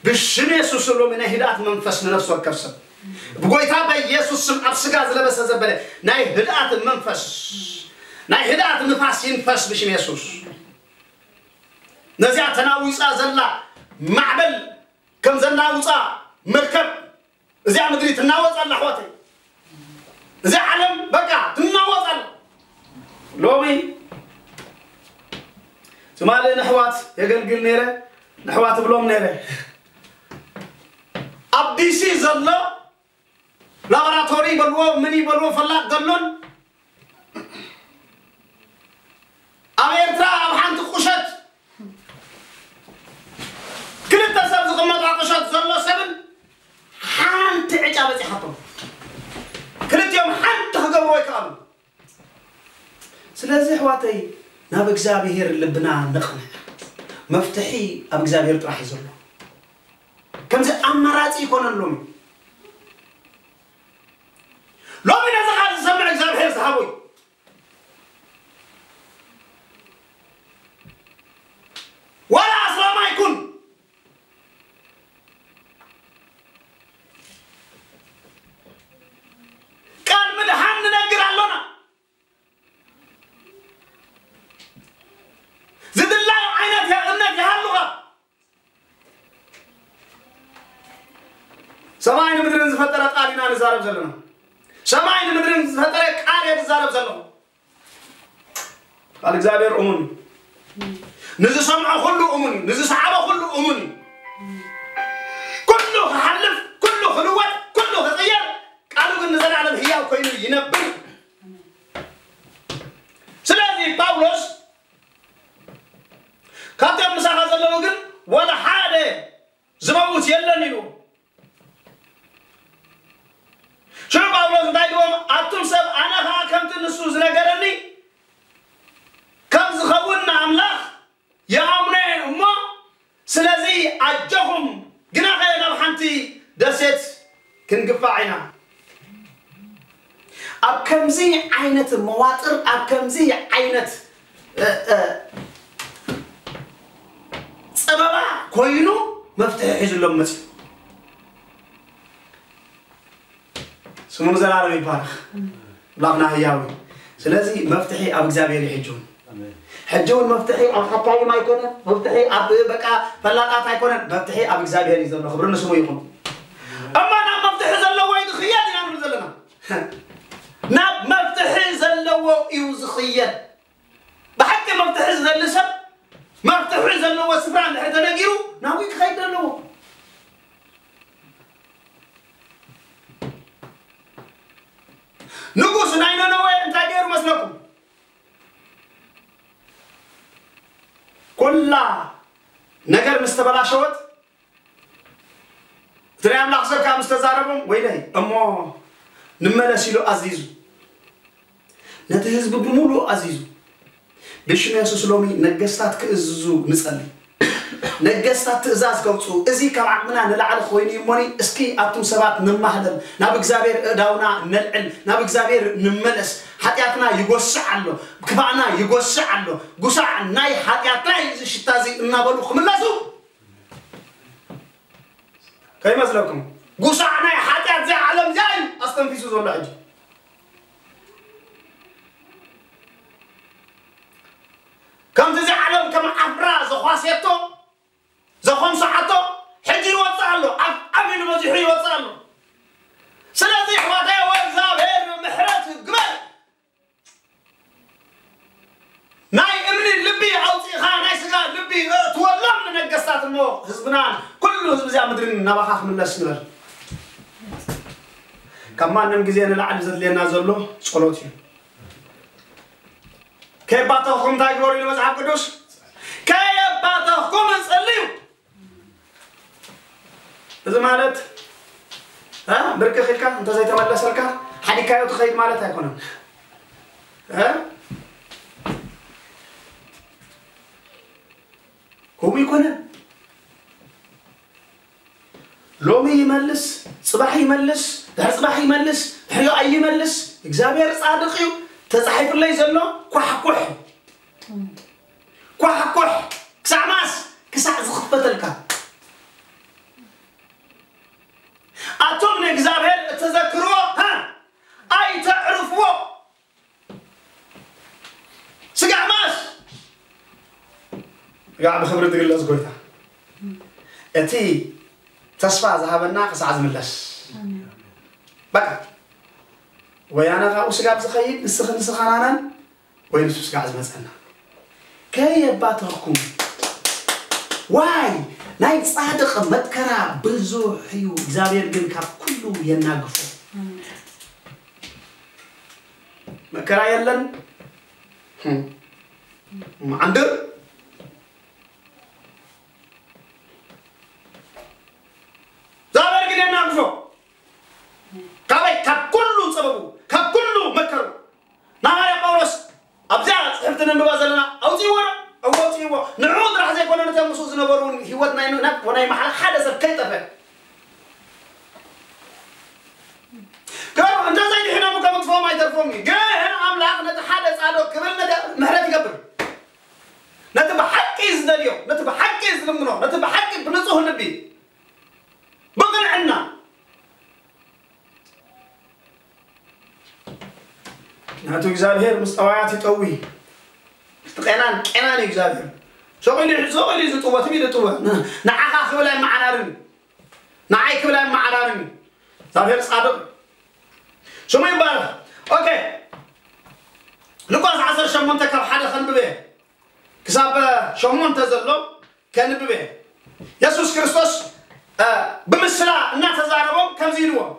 ብሽም የሱስ ሎሚ ናይ ህድኣት መንፈስ ንነፍሲ ወከፍ ሰብ ብጎይታ በኢየሱስ ስም ኣብ ስጋ ዝለበሰ ዘበለ ናይ ህድኣት መንፈስ፣ ናይ ህድኣት ንፋስ ይንፈስ ብሽም የሱስ። ነዚኣ ተናዊጻ ዘላ ማዕበል ከም ዘናውጻ መርከብ እዚኣ ምድሪ ትናወጽ ኣላ ኣሕዋተይ። እዚኣ ዓለም በቃ ትናወጽ ኣላ። ሎሚ ትማሊ ንኣሕዋት የገልግል ነይረ፣ ንኣሕዋት እብሎም ነይረ። ኣብ ዲሲ ዘሎ ላቦራቶሪ ይበልዎ፣ ምን ይበልዎ፣ ፈላጥ ዘሎን ኣብ ኤርትራ ኣብ ሓንቲ ቁሸት ክልተ ሰብ ዝቕመጣ ቁሸት ዘሎ ሰብን ሓንቲ ዕጫ በጺሓቶም። ክልቲኦም ሓንቲ ክገብሩ ኣይከኣሉ። ስለዚ ኣሕዋተይ ናብ እግዚኣብሔር ልብና ነቕንዕ። መፍትሒ ኣብ እግዚኣብሔር ጥራሕ እዩ ዘሎ። ከምዚ ኣማራጺ ይኮነን ሎሚ። ሎሚ ነዚ ቃል ዝሰምዕ እግዚኣብሔር ዝሃቦ እዩ። ዋላ ኣስላማይ ኩን ቃል ምድሓን ንነግር ኣሎና። ዝድላዩ ዓይነት እምነት ይሃሉኻ። ሰማይ ንምድርን ዝፈጠረ ቃል ኢና ንዛረብ ዘለና። ሰማይ ንምድርን ዝፈጠረ ቃል እየ ዝዛረብ ዘለኹ። ቃል እግዚኣብሔር እሙን እዩ። ንዝሰምዖ ኩሉ እሙን እዩ። ንዝሰዓቦ ኩሉ እሙን እዩ። ኩሉ ክሓልፍ፣ ኩሉ ክልወጥ፣ ኩሉ ክቕየር፣ ቃሉ ግን ንዘለዓለም ህያው ኮይኑ ይነብር። ስለዚ ጳውሎስ ካብቶም ምሳኻ ዘለዉ ግን ዋላ ሓደ ዝመውት የለን ኢሉ። ሽዑ ጳውሎስ እንታይ ኢልዎም? ኣቱም ሰብ፣ ኣነ ኸዓ ከምቲ ንሱ ዝነገረኒ ከም ዝኸውን ንኣምላኽ ይኣምኖ እየ እሞ፣ ስለዚ ኣጆኹም፣ ግናኸ ናብ ሓንቲ ደሴት ክንግፋዕ ኢና። ኣብ ከምዚ ዓይነት መዋጥር፣ ኣብ ከምዚ ዓይነት፣ እ፣ እ፣ ጸበባ ኮይኑ መፍትሒ ሒዙሎም መጺኡ። ስሙ ንዘላለም ይባረኽ። ኣምላኽና ህያው እዩ። ስለዚ መፍትሒ ኣብ እግዚኣብሔር እዩ ሕጂ እውን። ኣሜን። ሕጂ እውን መፍትሒ ኣብ ሓካይም ኣይኮነን፣ መፍትሒ ኣብ በቃ ፈላጣት ኣይኮነን፣ መፍትሒ ኣብ እግዚኣብሔር እዩ ዘሎ። ክብሪ ንስሙ ይኹን። እሞ ናብ መፍትሒ ዘለዎ እዩ ዝኽየድ ኢና ንብል ዘለና። ናብ መፍትሒ ዘለዎ እዩ ዝኽየድ። ብሓቂ መፍትሒ ዝደሊ ሰብ መፍትሒ ዘለዎ ስፍራ እንድሕር ተነጊሩ ናብኡ ክኸይድ ኣለዎ። ንጉስ ናይ ነነዌ እንታይ ገይሩ መስለኩም? ኩላ ነገር ምስ ተበላሸወት፣ እቲ ናይ ኣምላኽ ሰብ ከኣ ምስ ተዛረቦም፣ "ወይለይ እሞ ንመለስ" ኢሉ ኣዚዙ። ነቲ ህዝቢ ብምሉኡ ኣዚዙ። ብሽም የሱስ ሎሚ ነገስታት ክእዝዙ ንጸሊ። ነገስታት ትእዛዝ ከውጽኡ። እዚ ካብ ዓቕምና ንላዕሊ ኮይኑ እዩ እሞኒ፣ እስኪ ኣቱም ሰባት ንማህለል፣ ናብ እግዚኣብሔር እእዳውና ነልዕል፣ ናብ እግዚኣብሔር ንመለስ። ሓጢኣትና ይጎስዕ ኣሎ፣ ክፋእና ይጎስዕ ኣሎ። ጉሳዕ ናይ ሓጢኣትና እዩ እዚ ሽታ እዚ እናበሉ ክምለሱ። ከይመስለኩም። ጉሳዕ ናይ ሓጢኣት እዚኣ ዓለም እዚኣ እዩ ኣስተንፊሱ ዘሎ ሕጂ። ከምቲ እዚ ዓለም ከም ዓፍራ ዘዃሴቶ፣ ዘኾምሰዓቶ፣ ሕጂ ይወጽእ ኣሎ። ኣብ ዓሚሉ በዚሑ ይወጽእ ኣሎ። ስለዚ ኣሕዋተይ፣ ወእግዚኣብሔር ምሕረት ግበር። ናባኻ ክምለስ ንበል። ካብ ማንም ግዜ ንላዕሊ ዘድልየና ዘሎ ጸሎት እዩ። ከየባተኽኩም እንታይ ግበሩ ኢሉ መጽሓፍ ቅዱስ? ከየባተኽኩም ጸልዩ። እዚ ማለት እ ብርክኽ ኢልካ እንተዘይተመለሰልካ ሓዲግካዮ ትኸይድ ማለት ኣይኮነን። እ ከምኡ ይኮነን። ሎሚ ይመልስ፣ ጽባሕ ይመልስ፣ ድሕሪ ጽባሕ ይመልስ፣ ድሕሪኡ ኣይመልስ። እግዚኣብሔር ጻድቕ እዩ። ተጻሒፉለይ ዘሎ ኳሕኩሕ፣ ኳሕኩሕ። ክሳዕ ማስ፣ ክሳዕ ዝኽፈተልካ። ኣቶም ንእግዚኣብሔር እተዘክርዎ፣ ሃ፣ ኣይተዕርፍዎ። ስጋዕ ማስ፣ ስጋዕ ብኽብሪ ትግለጽ ጎይታ። እቲ ተስፋ ዝሃበና ክሳዕ ዝምለስ። ኣሜን። በቃ፣ ወይ ኣነ ካብኡ ስጋብ ዝኸይድ፣ ንስኺ ንስኻናናን፣ ወይ ንሱ ስጋዕ ዝመጸና። ከየባተኽኩም። ዋይ፣ ናይ ጻድቕ መከራ ብዙሕ እዩ፣ እግዚኣብሔር ግን ካብ ኩሉ የናግፎ። ኣሜን። መከራ የለን። ህም። መዓንድር። እግዚኣብሔር ግን የናግፎ። ካበይ? ካብ ኩሉ ጸበቡ፣ ካብ ኩሉ መከሩ። ንሃዋርያ ጳውሎስ ኣብዚኣ ጽሕፍቲ ነንብባ ዘለና ኣውጺእዎ ዶ? እወ፣ ኣውጺእዎ። ንዕኡ ጥራሕ ዘይኮነ፣ ነቶም ምስኡ ዝነበሩ እውን ህይወት ናይ፣ ናይ፣ ናይ መሓ-፣ ሓደ ሰብ ከይጠፍእ። ከም እንተ ዘይድሒኖም ከመጥፍኦም ኣይተርፎም እዩ። ግን ኣምላኽ ነቲ ሓደ ጻድቕ ክብል ነቲ ምሕረት ይገብር። ነቲ ብሓቂ ዝደልዮ፣ ነቲ ብሓቂ ዝልምኖ፣ ነቲ ብሓቂ ብንጹህ ልቢ፣ ብቕንዕና፣ ናቱ እግዚኣብሔር ምስ ጠዋያት ይጠዊ። እቲ ቄናን ቄናን እዩ እግዚኣብሔር። ሶቕ ኢሉ፣ ሶቕ ኢሉ እዩ ዝጥወ፣ ትም ኢሉ ይጥወ። ን-፣ ንዓኻ ክብል ኣይመዓራርን እዩ። ንዓይ ክብል ኣይመዓራርን እዩ። እግዚኣብሔር ጻድቕ እዩ። ስሙ ይባረኽ። ኦኬ። ሉቃስ ዓሰርተ ሸሞንተ ካብ ሓደ ከንብበ። ክሳብ ሸሞንተ ዘሎ ከንብብ እየ። የሱስ ክርስቶስ፣ እ፣ ብምስላ እናተዛረቦም ከምዚ ኢልዎም።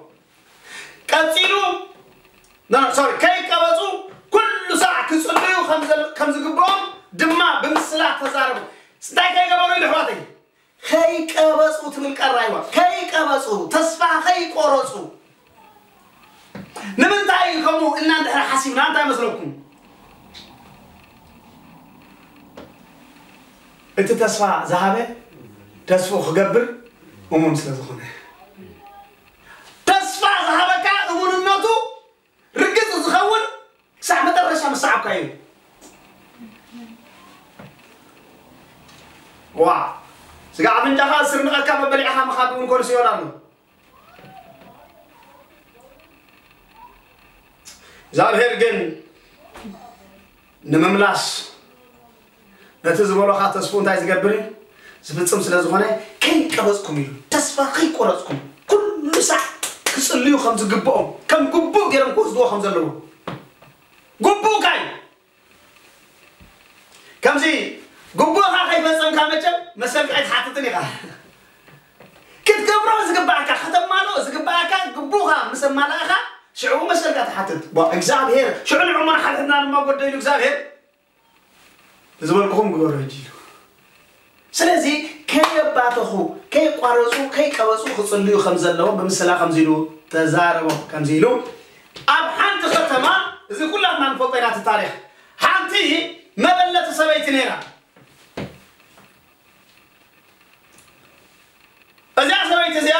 ቀጺሉ፣ ኖ፣ ኖ፣ ሶሪ፣ ከይቀበጹ ኩሉ ሳዕ ክጽልዩ ከም ዘል-፣ ከም ዝግብኦም ድማ ብምስላ ተዛረቡ። እንታይ ከይገበሩ ኢሉ ኣሕዋተይ? ከይቀበጹ ትብል ቃል ራእይዋ። ከይቀበጹ፣ ተስፋ ከይቆረጹ። ንምንታይ እዩ ከምኡ ኢልና እንድሕር ሓሲብና እንታይ መስለኩም? እቲ ተስፋ ዝሃበ ተስፍኡ ክገብር እሙን ስለ ዝኾነ። ተስፋ ዝሃበካ እሙንነቱ ርግጽ ዝኸውን ክሳዕ መጠረሻ ምስ ሰዓብካዮ እዩ። ዋ፣ ስጋ ኣፍንጫኻ ዝስርንቐካ መበሊዕኻ ምኻድ እውን ኮን ሲኦል ኣሎ። እግዚኣብሔር ግን ንምምላስ ነቲ ዝበሎኻ ተስፉ እንታይ ዝገብር እዩ? ዝፍጽም ስለ ዝኾነ ከይቀበጽኩም ኢሉ፣ ተስፋ ከይቆረጽኩም ኩሉ ሳዕ ክጽልዩ ከም ዝግብኦም፣ ከም ግቡእ ገይሮም ክወስድዎ ከም ዘለዎም። ግቡእካ እዩ። ከምዚ ግቡእኻ ከይፈጸምካ መቸም መሰልካ ኣይትሓትትን ኢኻ። ክትገብሮ ዝግባእካ፣ ከተማልኦ ዝግባእካ ግቡእኻ ምስ ኣማላእኻ፣ ሽዑ መሰልካ ትሓትት። ቧ፣ እግዚኣብሔር፣ ሽዑ ንዕሞ ንሓድሕድና ድማ ጎደሉ እግዚኣብሔር። ዝበልኩኹም ግበሩ ሕጂ ኢሉ። ስለዚ ከየባተኹ፣ ከየቋረጹ፣ ከይቀበጹ ክጽልዩ ከም ዘለዎም ብምስላ ከምዚ ኢሉ ተዛረቦም። ከምዚ ኢሉ ኣብ ሓንቲ ከተማ፣ እዚ ኩላትና ንፈልጦ ኢና እቲ ታሪኽ፣ ሓንቲ መበለቲ ሰበይቲ ነይራ። እዚኣ ሰበይቲ እዚኣ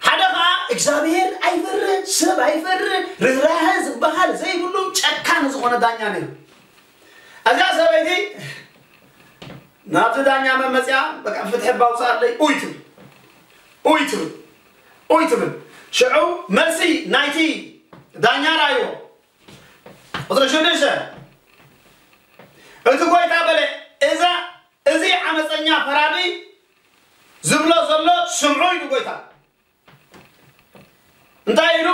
ሓደ ኸዓ እግዚኣብሔር ኣይፈርህ፣ ሰብ ኣይፈርህ፣ ርህራሀ ዝበሃል ዘይብሉ ጨካን ዝኾነ ዳኛ ነይሩ። እዛ ሰበይቲ ናብዚ ዳኛ መመፅያ በቃ ፍትሒ ባውፅኣለይ ኡይ ትብል፣ ኡይ ትብል፣ ኡይ ትብል። ሽዑ መልሲ ናይቲ ዳኛ ራእይዎ። ቁፅሪ ሽዱሽተ እቲ ጎይታ በለ፣ እዛ፣ እዚ ዓመፀኛ ፈራዲ ዝብሎ ዘሎ ስምዑ ኢሉ ጎይታ። እንታይ ኢሉ?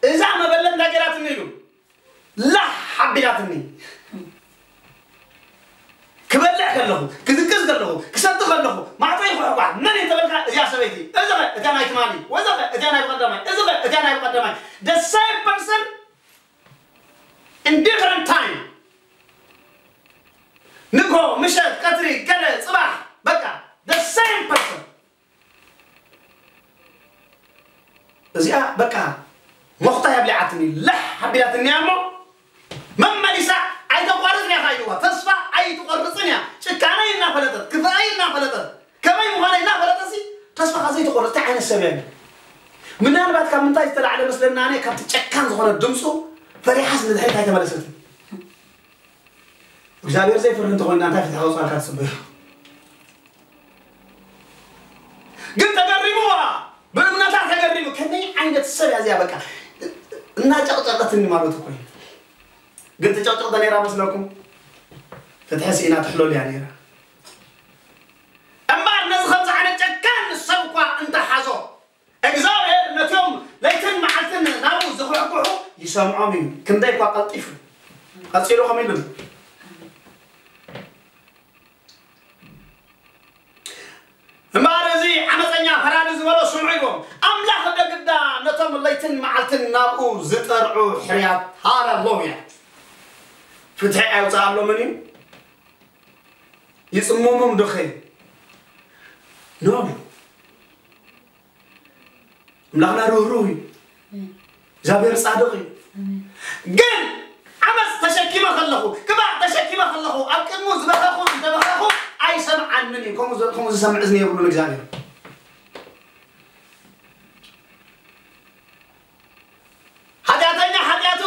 እዛ መበለት እንታይ ገይራትኒ ኢሉ? ላሕ ኣቢላትኒ። ክበልዕ ከለኹ፣ ክዝቅዝ ከለኹ ክሰቲ ከለኹ ማዕጾ ይኹሕኳሕ። መን እዩ ተበልካ? እዚኣ ሰበይቲ። እዚ ኸ እቲኣ ናይ ትማሊ፣ ወዚ ኸ እቲኣ ናይ ብቐዳማይ፣ እዚ ኸ እቲኣ ናይ ብቐዳማይ። The same person in different time። ንግሆ፣ ምሸት፣ ቀትሪ፣ ገለ፣ ጽባሕ፣ በቃ the same person። እዚኣ በቃ ሞኽታ ያብሊዓትኒ፣ ለሕ ኣቢላትኒ እያ እሞ መመሊሳ ኣይተቋርጽን እያ ኢልዋ። ተስፋ ኣይትቆርጽን እያ። ጭካነይ እናፈለጠት፣ ክፍኣይ እናፈለጠት፣ ከመይ ምዃነይ እናፈለጠት ሲ ተስፋ ዘይትቆርጽ እንታይ ዓይነት ሰብ እያ? ምናልባት ካብ ምንታይ ዝተላዕለ መስለና፣ ኣነ ካብቲ ጨካን ዝኾነ ድምፁ ፈሪሓስ ንድሕሪት ኣይተመለሰትን። እግዚኣብሔር ዘይፍርድ እንተኾይንና እንታይ ፍትሒ ከውፅኣልካ ትፅበዮ? ግን ተገሪሙዋ፣ ብእምነታ ተገሪሙ። ከመይ ዓይነት ሰብ እያ እዚኣ? በቃ እናጨቕጨቐትኒ ማለት እኮ እዩ። ግን ትጨቕጨቕ ዶ ነይራ መስለኩም? ፍትሒ ስኢና ትሕለል እያ ነይራ። እምበኣር ነዚ ከምዚ ዓይነት ጨካን ሰብ እኳ እንተሓዞ፣ እግዚኣብሔር ነቶም ለይትን መዓልትን ናብኡ ዝኹሕኩሑ ይሰምዖም እዩ። ክንደይ እኳ ቀልጢፉ። ቀጺሉ ከም ኢሉ እምበኣር እዚ ዓመፀኛ ፈራዲ ዝበሎ ስምዑ ኢልዎም። ኣምላኽ ደግዳ ነቶም ለይትን መዓልትን ናብኡ ዝጠርዑ ሕርያት። ሃለሉያ። ፍትሒ ኣይውፅኣሎምን እዩ። ይፅመሞም ዶ ኸ? ኖ። ኣምላኽና ርህሩህ እዩ። እግዚኣብሔር ጻድቕ እዩ። ግን ዓመፅ ተሸኪመ ከለኹ፣ ክባዕ ተሸኪመ ከለኹ፣ ኣብ ቅድሙ ዝበኸኹ፣ ዝተበኸኹ ኣይሰምዓንን እዩ። ከምኡ ዝ-፣ ከምኡ ዝሰምዕ እዝኒ የብሉን እግዚኣብሔር። ሓጢኣተኛ ሓጢኣቱ፣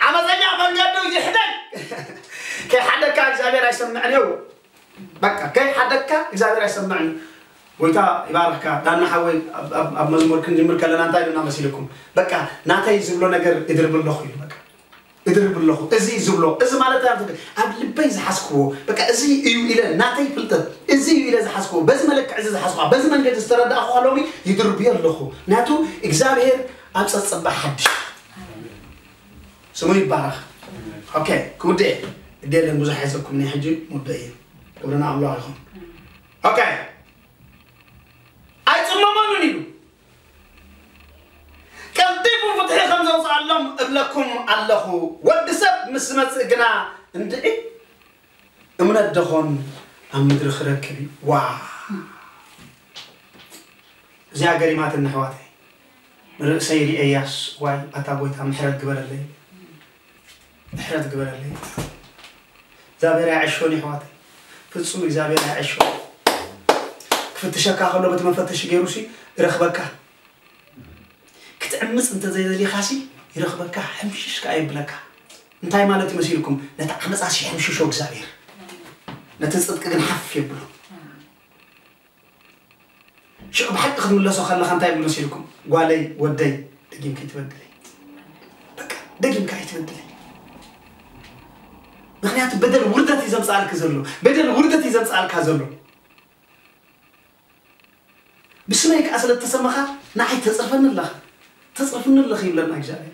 ዓመፀኛ መንገዱ ይሕደግ። ከይሓደግካ እግዚኣብሔር ኣይሰምዕን እዩ። በቃ ከይሓደግካ እግዚኣብሔር ኣይሰምዕን እዩ። ጎይታ ይባርኽካ። ዳና ሓወይ ኣብ፣ ኣብ፣ ኣብ መዝሙር ክንጅምር ከለና እንታይ ኢሉና መሲልኩም? በቃ ናተይ ዝብሎ ነገር እድርብ ኣለኹ ኢሉ። በቃ እድርብ ኣለኹ። እዚ ዝብሎ፣ እዚ ማለት ኣብ፣ ኣብ ልበይ ዝሓዝክዎ፣ በቃ እዚ እዩ ኢለ ናተይ ፍልጠት፣ እዚ እዩ ኢለ ዝሓዝክዎ፣ በዚ መለክዕ እዚ ዝሓዝክዎ፣ በዚ መንገዲ ዝተረዳእኽዋ ሎሚ ይድርብዮ ኣለኹ። ምክንያቱ እግዚኣብሔር ኣብ ጸጸባ ሓድሽ ስሙ ይባረኽ። ኦኬ፣ ክውድእ እየ። ግዲ የለን፣ ብዙሕ ኣይዘኩም፣ ናይ ሕጂ ምውድእ እየ። ክብሪ ንኣምላኽ ይኹን። ኦኬ፣ ኣይጽመመሉን ኢሉ። ቀልጢፉ ፍትሒ ከም ዘውፅኣሎም እብለኩም ኣለኹ። ወዲ ሰብ ምስ ዝመጽእ ግና እንድዒ እምነት ደኾን ኣብ ምድሪ ክረክብ እዩ? ዋ! እዚኣ ገሪማትኒ ኣሕዋተይ። ንርእሰይ ርእየያስ፣ ዋይ፣ ኣታ ጎይታ ምሕረት ግበረለይ። ምሕረት ግበረለይ። እግዚኣብሔር ኣይዕሾን እዩ ኣሕዋተይ። ፍጹም እግዚኣብሔር ኣይዕሾን። ክፍትሸካ ከሎ በቲ መፈተሺ ገይሩ ሲ ይረኽበካ። ክትዕምጽ እንተዘይደሊኻሲ ይረኽበካ፣ ሕምሽሽ ከኣ የብለካ። እንታይ ማለት እዩ መሲልኩም? ነቲ ዓመጻሲ ሕምሽሾ እግዚኣብሔር፣ ነቲ ጽድቂ ግን ሓፍ የብሎ። ሽዑ ብሓቂ ክትምለሶ ከለኻ እንታይ ይብል መሲልኩም? ጓለይ፣ ወደይ፣ ደጊም ከይትበድለይ። በቃ፣ ደጊምካ ኣይትበድለይ። ምኽንያቱ በደል ውርደት እዩ ዘምጽኣልካ ዘሎ። በደል ውርደት እዩ ዘምጽኣልካ ዘሎ። ብስመይ ከኣ ስለ እተሰመኻ ንዓይ ተጽርፈኒ ኣለኻ። ተጽርፍኒ ኣለኺ ይብለና እግዚኣብሔር።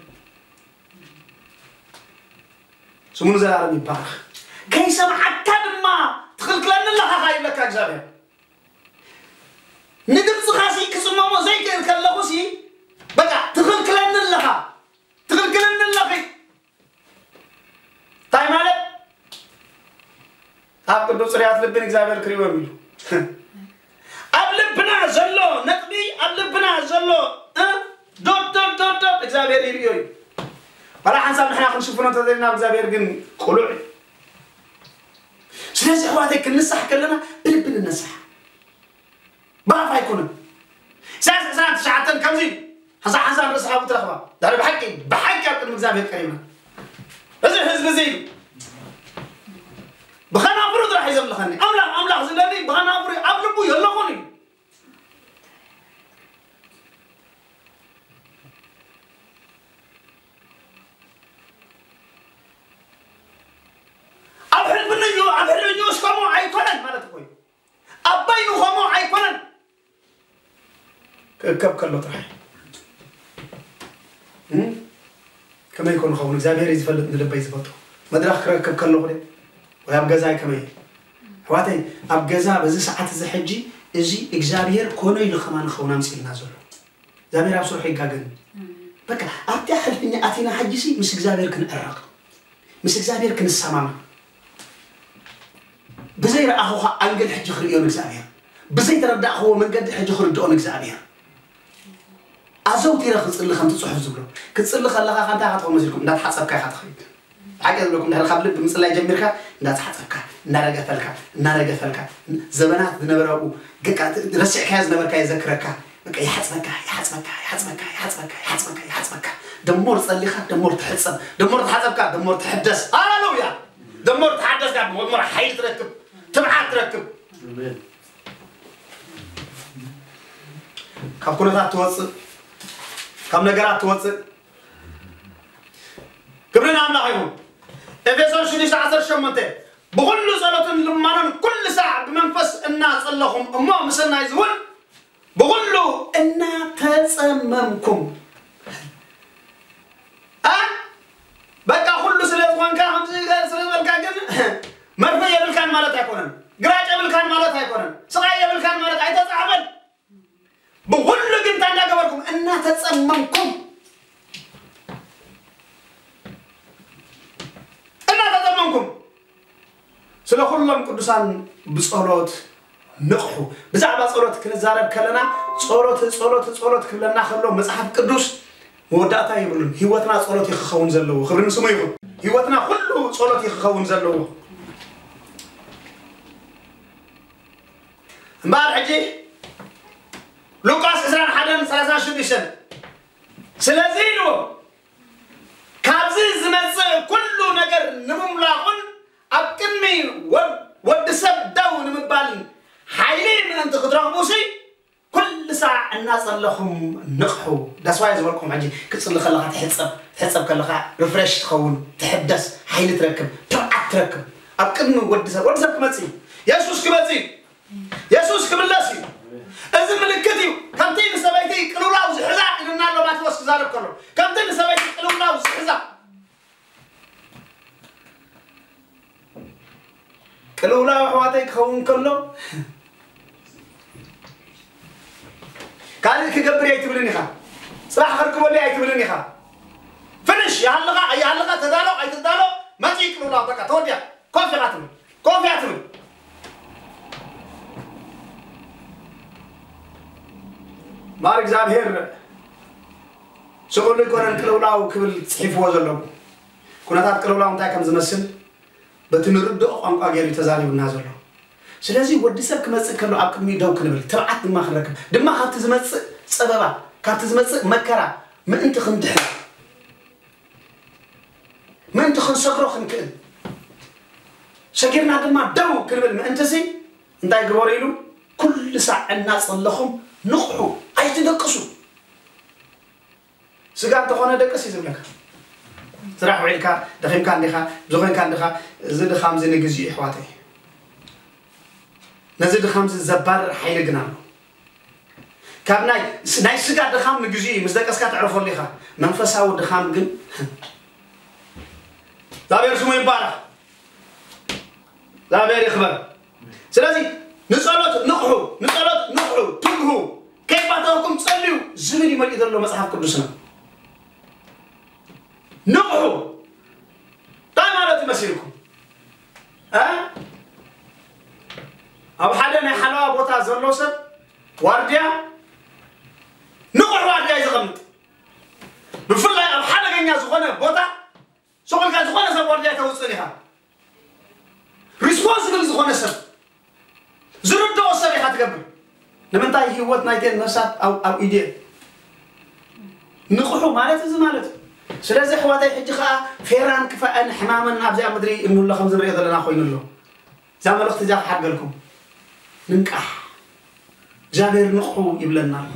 ስሙ ንዘላለም ይባረኽ። ከይሰምዓካ ድማ ትኽልክለኒ ኣለኻ ኸኣ ይብለካ እግዚኣብሔር። ንድምፅኻሲ ክፅመሞ ዘይክእል ከለኹሲ በቃ ትኽልክለኒ ኣለኻ። ትኽልክለኒ ኣለኺ። እንታይ ማለት? ኣብ ቅዱስ ጽርያት ልቢ ንእግዚኣብሔር ክርእዮ ኢሉ። ኣብ ልብና ዘሎ ነጥቢ፣ ኣብ ልብና ዘሎ፣ እ፣ ዶት፣ ዶት፣ ዶት፣ ዶት እግዚኣብሔር ይርእዮ እዩ። ዋላ ሓንሳብ ንሕና ክንሽፍኖ እንተዘይና፣ እግዚኣብሔር ግን ቅሉዕ እዩ። ስለዚ ኣሕዋተይ ክንንሳሕ ከለና ብልቢ ንነሳሕ። ብኣፍ ኣይኮነን። ኢሳያስ ዕስራን ትሽዓተን ከምዚ ሓንሳብ ሓንሳብ ርእሲ ሓዊ ትረኽባ። ዳሪ ብሓቂ፣ ብሓቂ ኣብ ቅድሚ እግዚኣብሔር ቀሪብና። እዚ ህዝቢ እዚ ብኸናፍሩ ጥራሕ እዩ ዘምልኸኒ። ኣምላኽ፣ ኣምላኽ ዝብለኒ ብኸናፍሩ ኣብ ልቡ የለኹን እዩ። ኣብ ሕልፍንዩ፣ ኣብ ሕልፍንዩ እስከሞ ኣይኮነን ማለት እኮ እዩ። ኣብ በይኑ ከምኡ ኣይኮነን። ክእከብ ከሎ ጥራሕ። እም? ከመይ ይኮን ኸውን? እግዚኣብሔር እዩ ዝፈልጥ፣ ንልበይ ዝፈልጦ። መድረኽ ክረክብ ከለኹ ድየ? ወይ ኣብ ገዛይ ከመይ? ኣሕዋተይ፣ ኣብ ገዛ በዚ ሰዓት እዚ ሕጂ እዚ እግዚኣብሔር ኮነ ኢሉ ከማን ክኸውን ኣምፅልና ዘሎ እግዚኣብሔር ኣብ ስርሑ ይጋገን። በቃ ኣብቲያ ሕልፍኛ ኣቲና ሕጂሲ ምስ እግዚኣብሔር ክንዕረቕ፣ ምስ እግዚኣብሔር ክንሰማማ። ብዘይረኣኹኻ ኣንግል ሕጂ ክርእዮ ንእግዚኣብሔር፣ ብዘይተረዳእኽዎ መንገዲ ሕጂ ክርድኦ ንእግዚኣብሔር። ኣዘውቲረ ክጽሊ ከምቲ ጽሑፍ ዝብሎ። ክትጽሊ ከለኻ ከ እንታይ ኢኻ ትኸውን መሲልኩም? እንዳተሓጸብካ ኢኻ ትኸይድ። ሓቂ ዝብለኩም፣ ድሕሪ ካብ ልቢ ምጽላይ ጀሚርካ እንዳተሓጸብካ፣ እንዳረገፈልካ፣ እንዳረገፈልካ፣ ዘበናት ዝነበረ ኣብኡ፣ በቃ፣ ረሲዕካዮ ዝነበርካ የዘክረካ። በቃ ይሓጽበካ፣ ይሓጽበካ፣ ይሓጽበካ፣ ይሓጽበካ፣ ይሓጽበካ፣ ይሓጽበካ። ደሞር ጸሊኻ፣ ደሞር ትሕጸብ፣ ደሞር ተሓጸብካ፣ ደሞር ትሕደስ። ሃሌሉያ! ደሞር ተሓደስካ፣ ደሞር ሓይሊ ትረክብ፣ ትብዓት ትረክብ። ኣሜን። ካብ ኩነታት ትወፅእ፣ ካብ ነገራት ትወፅእ። ክብሪ ንኣምላኽ ይኹን። ኤፌሶን ሽዱሽተ ዓሰርተ ሸሞንተ፣ "ብኹሉ ጸሎትን ልማኖን ኩሉ ሳዕ ብመንፈስ እናጸለኹም እሞ ምስናይ ዝውን ብኹሉ እናተጸመምኩም." ኣ? በቃ ኩሉ ስለ ዝኾንካ፣ ከምዚ ገር ስለ ዝበልካ ግን መርፌ የብልካን ማለት ኣይኮነን። ግራጭ የብልካን ማለት ኣይኮነን። ስቓይ የብልካን ማለት ኣይተጻሕፈን። ብኹሉ ግን እንታይ እንዳገበርኩም? እናተጸመምኩም። እናተጸመምኩም። ስለ ኩሎም ቅዱሳን ብጸሎት ንቕሑ። ብዛዕባ ጸሎት ክንዛረብ ከለና፣ ጸሎት፣ ጸሎት፣ ጸሎት ክብለና ከሎ መጽሓፍ ቅዱስ መወዳእታ የብሉን። ህይወትና ጸሎት እዩ ክኸውን ዘለዎ። ክብሪ ንስሙ ይኹን። ህይወትና ኩሉ ጸሎት እዩ ክኸውን ዘለዎ። እምበኣር ሕጂ ሉቃስ ዕስራን ሓደን ሰላሳን ሽዱሽተን፣ ስለዚ ኢሉ ካብዚ ዝመጽእ ኩሉ ነገር ንምምላቑን ኣብ ቅድሚ ወድ-፣ ወዲ ሰብ ደው ንምባልን ሓይሊ ምእንቲ ክትረኽቡሲ ኩሉ ሳዕ እናጸለኹም ንቕሑ። ዳስዋይ ዝበልኩም ሕጂ ክትጽሊ ከለኻ ትሕጸብ፣ ትሕጸብ ከለኻ ሪፍሬሽ ትኸውን፣ ትሕደስ፣ ሓይሊ ትረክብ፣ ትብዓት ትረክብ። ኣብ ቅድሚ ወዲ ሰብ፣ ወዲ ሰብ ክመጽእ እዩ። የሱስ ክመጽእ እዩ። የሱስ ክምለስ እዩ። እዚ ምልክት እዩ። ከምቲ ንሰበይቲ ቅልውላው ዝሕዛ ኢሉና ኣሎ ማቴዎስ ክዛረብ ከሎ። ከምቲ ንሰበይቲ ቅልውላው ዝሕዛ። ቅልውላው ኣሕዋተይ ክኸውን ከሎ ካልእ ክገብር እየ ኣይትብልን ኢኻ። ጽባሕ ከርክበሉ እየ ኣይትብልን ኢኻ። ፍንሽ፣ ይሃልኻ ኣይሃልኻ፣ ተዳሎ ኣይትዳሎ፣ መጺኡ ቅልውላው፣ በቃ ተወዲኣ። ኮፍ ኢኻ ትብል። ኮፍ እያ ትብል። እምበኣር እግዚኣብሔር ስቕ ኢሉ ኣይኮነን ቅልውላው ክብል ጽሒፍዎ ዘሎ። ኩነታት ቅልውላው እንታይ ከም ዝመስል በቲ ንርድኦ ቋንቋ ገይሩ እዩ ተዛሪቡና ዘሎ። ስለዚ ወዲ ሰብ ክመጽእ ከሎ ኣብ ቅድሚኡ ደው ክንብል፣ ትብዓት ድማ ክንረክብ፣ ድማ ካብቲ ዝመጽእ ጸበባ፣ ካብቲ ዝመጽእ መከራ ምእንቲ ክንድሕን፣ ምእንቲ ክንሰግሮ ክንክእል፣ ሰጊርና ድማ ደው ክንብል ምእንትሲ እንታይ ግበሩ ኢሉ? ኩሉ ሳዕ እናጸለኹም ንቕሑ፣ ኣይትደቅሱ። ስጋ እንተኾነ ደቅስ እዩ ዝብለካ። ስራሕ ውዒልካ፣ ደኺምካ እንዲኻ፣ ብዝኾንካ እንዲኻ፣ እዚ ድኻም እዚ ንግዜኡ እዩ፣ ኣሕዋተይ። ነዚ ድኻም እዚ ዘባርር ሓይሊ ግን ኣሎ። ካብ ናይ፣ ናይ ስጋ ድኻም ንግዜኡ እዩ፣ ምስ ደቀስካ ተዕርፈሉ ኢኻ። መንፈሳዊ ድኻም ግን፣ እግዚኣብሔር ስሙ ይባረኽ። እግዚኣብሔር ይኽበር። ስለዚ ንጸሎት ንቕሑ፣ ንጸሎት ንቕሑ፣ ትግሁ፣ ከይባተወኩም ጸልዩ ዝብል እዩ መሊኡ ዘሎ መጽሓፍ ቅዱስና። ንቕሑ። እንታይ ማለት እዩ መሲልኩም? እ? ኣብ ሓደ ናይ ሓለዋ ቦታ ዘሎ ሰብ ዋርድያ፣ ንቑሕ ዋርድያ እዩ ዘቐምጥ። ብፍላይ ኣብ ሓደገኛ ዝኾነ ቦታ ስቕ ኢልካ ዝኾነ ሰብ ዋርድያ ኣይተውፅእን ኢኻ። ሪስፖንስብል ዝኾነ ሰብ፣ ዝርድኦ ሰብ ኢኻ ትገብር። ንምንታይ? ህይወት ናይተን ነፍሳት ኣብ፣ ኣብ ኢድየን። ንቕሑ ማለት እዚ ማለት እዩ። ስለዚ ኣሕዋተይ፣ ሕጂ ኸዓ ፌራን ክፋእን ሕማምን ኣብዚኣ ምድሪ እንብሎ ከም ዝንሪኦ ዘለና ኮይኑ ኣሎ። እዛ መልእኽቲ እዚኣ ክሓድገልኩም። ንንቃሕ። እግዚኣብሔር ንቕሑ ይብለና ኣሎ።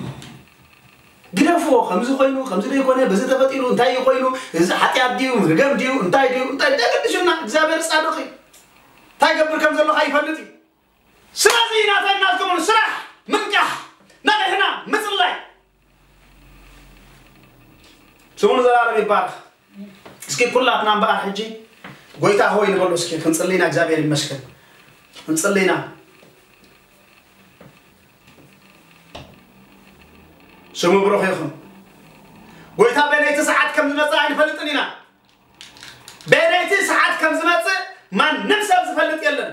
ግደፍዎ፣ ከምዚ ኮይኑ፣ ከምዚ ዘይኮነ፣ በዚ ተፈጢሩ፣ እንታይ እዩ ኮይኑ፣ እዚ ሓጢኣት ድዩ፣ ርገም ድዩ፣ እንታይ ድዩ፣ እንታይ፣ እንታይ ገዲሹና? እግዚኣብሔር ጻድቕ እዩ። እንታይ ገብር ከም ዘለኻ ይፈልጥ እዩ። ስለዚ ናተይ ናትኩምን ስራሕ ምንቃሕ፣ ነቒሕና ምጽላይ። ስሙ ንዘላለም ይባረኽ። እስኪ ኩላትና እምበኣር ሕጂ ጎይታ ሆይ ንበሎ እስኪ፣ ክንጽልይና። እግዚኣብሔር ይመስገን። ክንጽሊ ኢና። ስሙ ብሩኽ ይኹን። ጎይታ በየነይቲ ሰዓት ከም ዝመጽእ ኣይንፈልጥን ኢና። በየነይቲ ሰዓት ከም ዝመጽእ ማንም ሰብ ዝፈልጥ የለን።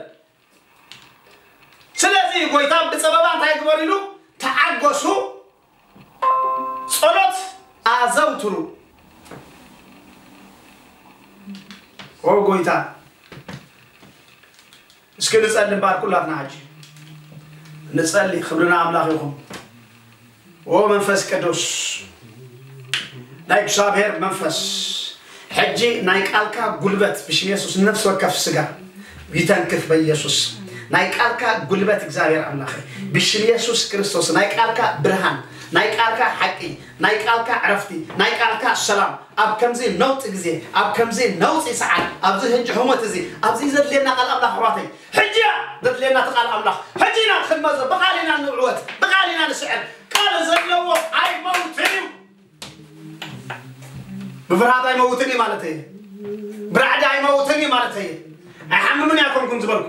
ስለዚ ጎይታ ብጸበባ እንታይ ግበሩ ኢሉ? ተዓገሱ፣ ጸሎት ኣዘውትሩ። ኦ ጎይታ፣ እስኪ ንጸሊ እምበኣር ኩላትና ሕጂ ንጸሊ። ክብሪ ንኣምላኽ ይኹን። ኦ መንፈስ ቅዱስ፣ ናይ እግዚኣብሔር መንፈስ፣ ሕጂ ናይ ቃልካ ጉልበት ብሽም የሱስ ንነፍሲ ወከፍ ስጋ ይተንክፍ በኢየሱስ። ናይ ቃልካ ጉልበት እግዚኣብሔር ኣምላኸ፣ ብሽም የሱስ ክርስቶስ፣ ናይ ቃልካ ብርሃን፣ ናይ ቃልካ ሓቂ፣ ናይ ቃልካ ዕረፍቲ፣ ናይ ቃልካ ሰላም ኣብ ከምዚ ነውጢ ግዜ፣ ኣብ ከምዚ ነውጢ ሰዓት፣ ኣብዚ ሕጂ ህሞት እዚ፣ ኣብዚ ዘድልየና ቃል ኣምላኽ ኣሕዋተይ፣ ሕጂ እያ ዘድልየና እቲ ቃል ኣምላኽ። ሕጂ ኢና ክንመዞ፣ ብቃል ኢና ንዕወት፣ ብቃል ኢና ንስዕር። ቃል ዘለዎ ኣይመውትን እዩ። ብፍርሃት ኣይመውትን እዩ ማለት እየ። ብራዕዲ ኣይመውትን እዩ ማለት እየ። ኣይሓምምን ኣይኮንኩን ዝበልኩ።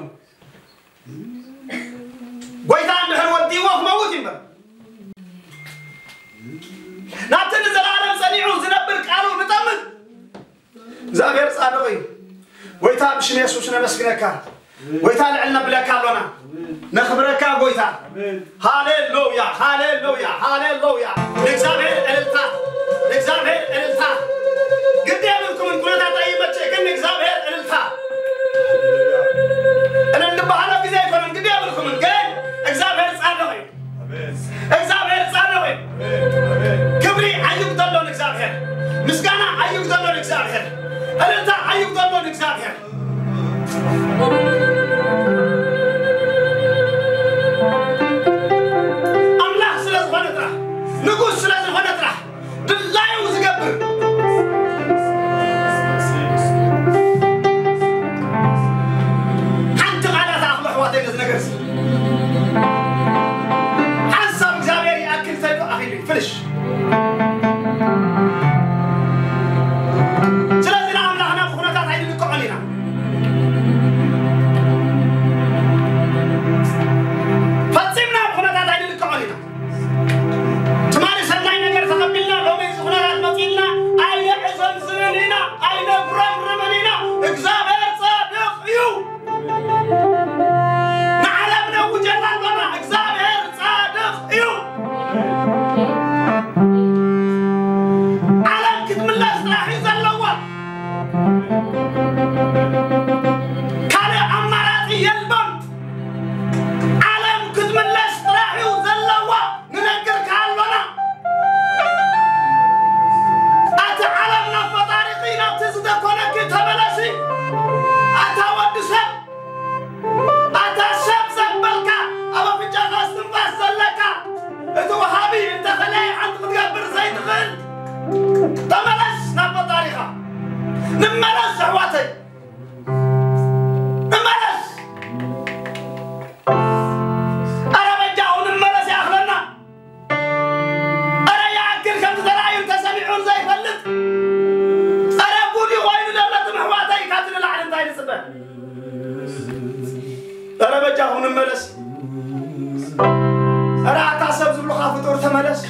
ጎይታ እንድሕር ወዲእዎ ክመውት እዩ እምበር። ናብቲ ንዘለኣለም ጸኒዑ ዝነብር ቃሉ ንጠምት። እግዚኣብሔር ጻድቕ እዩ። ጎይታ ብሽም የሱስ ነመስግነካ። ጎይታ ልዕል ነብለካ ኣሎና። ነኽብረካ ጎይታ። ሃሌሉያ፣ ሃሌሉያ፣ ሃሌሉያ። ንእግዚኣብሔር እልልታ፣ ንእግዚኣብሔር እልልታ። ግዲ የብልኩምን ኩነታት ኣይመቸ፣ ግን ንእግዚኣብሔር እልልታ። እነ እንድበሃሎ ግዜ ኣይኮነን፣ ግዲ የብልኩምን፣ ግን እግዚኣብሔር ጻድቕ እዩ። እግዚኣብሔር ጻድቕ እዩ። ክብሪ ኣይጉደሎ ንእግዚኣብሔር። ምስጋና ኣይጉደሎ ንእግዚኣብሔር። እልልታ ኣይጉደሎ ንእግዚኣብሔር። ኣምላኽ ስለ ዝኾነ ጥራሕ፣ ንጉስ ስለ ዝኾነ ጥራሕ፣ ድላዩ ዝገብር። ሓንቲ ቃል እያ ትኣኽሎ ኣሕዋተይ ነዚ ነገር እዚ። ሓንሳብ እግዚኣብሔር ይኣክል ተይሉ ኣኺሉ እዩ። ፍንሽ። ስለዚ ንኣምላኽና ብኹነታት ኣይንልክዖን ኢና። ፈጺምና ብኹነታት ኣይንልክዖን ኢና። ትማሊ ሰናይ ነገር ተቐቢልና፣ ሎሚ እዚ ኩነታት መጺእና፣ ኣይንዕዘምዝምን ኢና፣ ኣይነጉረምርምን ኢና። እግዚኣብሔር ጻድቕ እዩ። ንዓለም ነውጀላ ኣሎና፣ እግዚኣብሔር ጻድቕ እዩ። ዓለም ክትምለስ ጥራሕ እዩ ዘለዋ። ካልእ ኣማራጺ የልቦን። ዓለም ክትምለስ ጥራሕ እዩ ዘለዋ። ንነግርካ ኣሎና። ኣቲ ዓለም ናብ ፈጣሪኺ ናብቲ ዝተኮነኪ ተመለሲ። ኣታ ወዲ ሰብ፣ ኣታ ሰብ ዘበልካ፣ ኣብ ኣፍንጫኻ እስትንፋስ ዘለካ፣ እቲ ወሃቢ እንተኸለየ ሓንቲ ክትገብር ዘይትኽእል፣ ተመለስ ናብ ፈጣሪኻ። ንመለስ ኣሕዋተይ። ንመለስ። ኣረ በጃኹም ንመለስ ይኣኽለና። ኣረ ይኣክል ከምቲ ተራእዩን ተሰሚዑን ዘይፈልጥ። ኣረ ጉድ እዩ ኮይኑ ዘሎ ትም ኣሕዋተይ ካብዚ ንላዕሊ እንታይ ንጽበ? ኣረ በጃኹም ንመለስ። ኣረ ኣታ ሰብ ዝብሉኻ ፍጡር ተመለስ።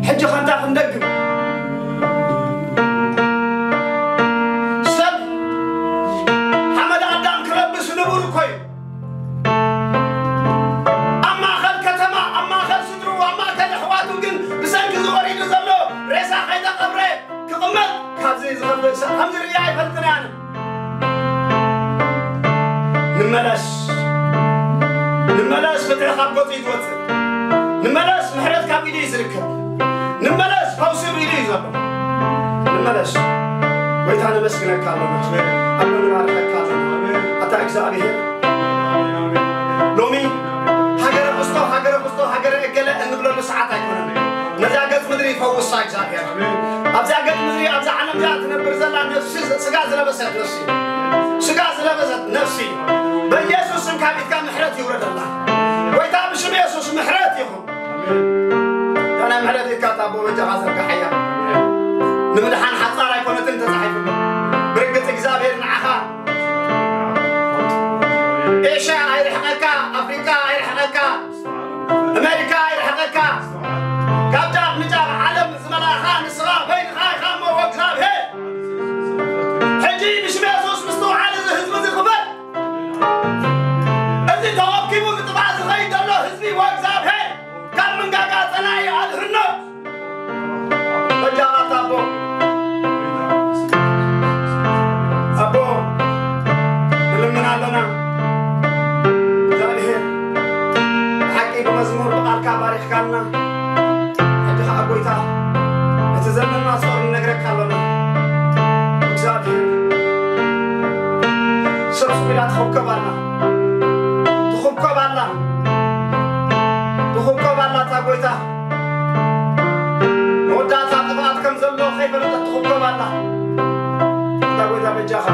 ሕጂ ኸ እንታይ ክንደግም? ሰብ ሓመድ ኣዳም ክለብስ ንቡር እኮ እዩ። ኣብ ማእኸል ከተማ፣ ኣብ ማእኸል ስድርኡ፣ ኣብ ማእከል ኣሕዋቱ ግን ብሰንኪ እዚ ወሪዱ ዘሎ ሬሳ ከይተቐብረ ክቕመጥ ካብዚ ዝኸፍእ ሰብ ከምዚ ርእየ ኣይፈልጥን እየ ኣነ። ንመለስ፣ ንመለስ፣ ፍትሒ ካብ ገጹ እዩ ዝወጽእ። ንመለስ፣ ምሕረት ካብ ኢዱ እዩ ዝርከብ። ንመለስ፣ ፈውሲ ኣብ ኢዱ እዩ ዘሎ። ንመለስ። ጎይታ ነመስግነካ ኣለና። ኣቦ ንባርኸካ ኣለና። ኣታ እግዚኣብሔር፣ ሎሚ ሃገረ ክስቶ፣ ሃገረ ክስቶ፣ ሃገረ እገለ እንብለሉ ሰዓት ኣይኮነን። ነዛ ገጽ ምድሪ ይፈውሳ እግዚኣብሔር። ኣብዛ ገጽ ምድሪ፣ ኣብዛ ዓለም እዚኣ ትነብር ዘላ ነፍሲ፣ ስጋ ዝለበሰት ነፍሲ፣ ስጋ ዝለበሰት ነፍሲ፣ በኢየሱስ ስም ካብ ኢድካ ምሕረት ይውረደላ። ጎይታ ብሽም የሱስ ምሕረት ይኹን። እታ ናይ ምሕረት ኢድካ እታ ኣቦ በጃኻ ዘርግሓያ። ንምድሓን ሓጻር ኣይኮነትን ተጻሒፉ። ብርግጽ እግዚኣብሔር ንዓኻ ኤሻ ኣይረ ፍጹም ኢላ ትኹብከብ ኣላ። ትኹብከብ ኣላ። ትኹብከብ ኣላ እታ ጎይታ። መወዳእታ ጥፍኣት ከም ዘሎ ከይፈለጠት ትኹብከብ ኣላ። እታ ጎይታ በጃኻ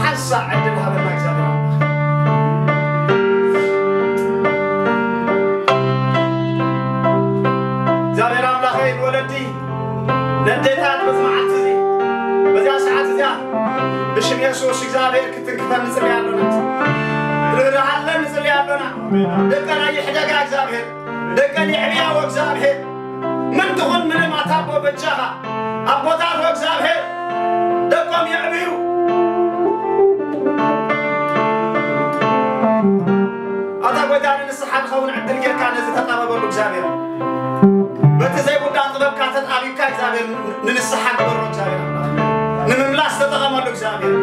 ሓንሳእ ዕድል ሃበና እግዚኣብሔር ኣምላኽ። እግዚኣብሔር ኣምላኸይ ንወለዲ ነዴታት በዚ መዓልቲ እዚ በዚኣ ሰዓት እዚኣ ብሽም የሱስ እግዚኣብሔር ክትንክፈን ንጽልይ ኣሎና። ርህራሃለን ንጽልይ ኣሎና። ደቀና ይሕደጋ እግዚኣብሔር። ደቀን የዕብያዎ እግዚኣብሔር። ምን ትኹን ምንም ኣታቦ በጃኻ ኣቦታት ወእግዚኣብሔር ደቆም የዕብዩ። ኣታ ጎይታ ንንስሓ ዝኸውን ዕድል ጌርካ ነዚ ተጠበበሉ እግዚኣብሔር። በቲ ዘይውዳእ ጥበብካ ተጣቢብካ እግዚኣብሔር ንንስሓ ግበሮ እግዚኣብሔር ኣምላኽ። ንምምላስ ተጠቐመሉ እግዚኣብሔር።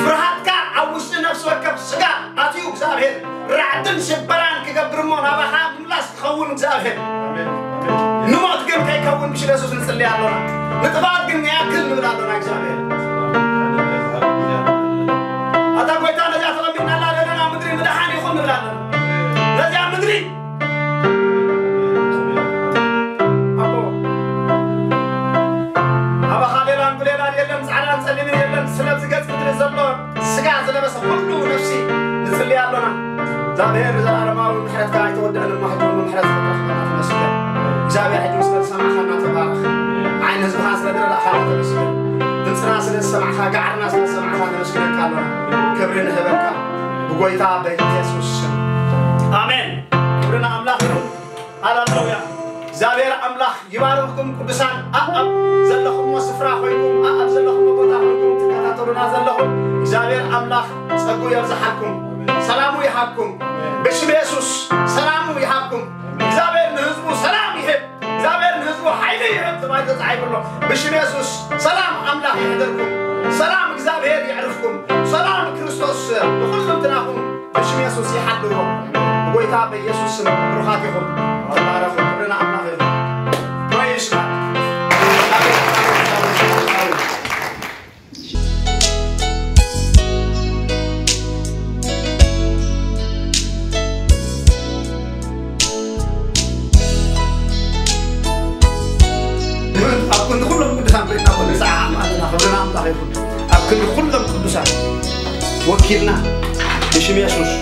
ፍርሃትካ ኣብ ውሽጢ ነፍሲ ወከፍ ስጋ ኣትዩ እግዚኣብሔር ራዕድን ሽበራን ክገብር እሞ ናባኻ ምምላስ ክኸውን እግዚኣብሔር። ንሞት ግን ከይከውን ብሽም የሱስ ንጽልይ ኣሎና። ንጥፋት ግን ያክል ንብል ኣሎና እግዚኣብሔር። ኣታ ጎይታ ነዚኣ ተቐሚጥናላ ዘለና ምድሪ ምድሓን ይኹን ንብል ኣሎና። ነዚኣ ምድሪ ኣቦ ኣባኻ ሌላን ጉሌላን የለን፣ ጻዕዳን ጸሊምን የለን። ስለዚ ገጽ ምድሪ ዘሎ ስጋ ዝለበሰ ኩሉ ነፍሲ ንጽልይ ኣሎና። እግዚኣብሔር ንዘላለማዊ ምሕረትካ ኣይተወድአን እሞ ሕጂ እውን ምሕረት ስለትረኽበና ተመስገን። እግዚኣብሔር ሕጂ እውን ስለ ዝሰማዕኻና ተባረኽ። ዓይኒ ህዝብኻ ስለ ዝረዳእኻና ተመስገን። ድምፅና ስለ ዝሰማዕኻ፣ ጋዕርና ስለ ዝሰማዕኻ ነመስግነካ ኣሎና። ክብሪ ንህበካ ብጎይታ በኢየሱስ ስም። ኣሜን። ክብሪ ንኣምላኽ ይኹን። ሃሌሉያ። እግዚኣብሔር ኣምላኽ ይባርኽኩም ቅዱሳን። ኣኣብ ዘለኹምዎ ስፍራ ኮይንኩም፣ ኣኣብ ዘለኹምዎ ቦታ ኮይንኩም ትከታተሉና ዘለኹም እግዚኣብሔር ኣምላኽ ጸጉ የብዝሓልኩም፣ ሰላሙ ይሃብኩም። ብሽም የሱስ ሰላሙ ይሃብኩም። እግዚኣብሔር ንህዝቡ ሰላም ይህብ። እግዚኣብሔር ንህዝቡ ሓይሊ ይህብ ተባሂሉ ተጻሒፉ ኣሎ። ብሽም የሱስ ሰላም ኣምላኽ ይሕደርኩም። ሰላም እግዚኣብሔር የዕርፍኩም። ሰላም ክርስቶስ ንኹልንትናኹም ብሽም የሱስ ይሓልዎ። ብጎይታ በኢየሱስ ስም ብሩኻት ኢኹም። ተባረኹ። ክብሪ ንኣምላኽ ይኹን። Praise God። ኣብ ክንዲ ኩሎም ቅዱሳን ኮይንና ኮነ ሰዓዓም ኣለና። ክብሪ ንኣምላኽ ይኹን። ኣብ ክንዲ ኩሎም ቅዱሳን ወኪልና ብሽም የሱስ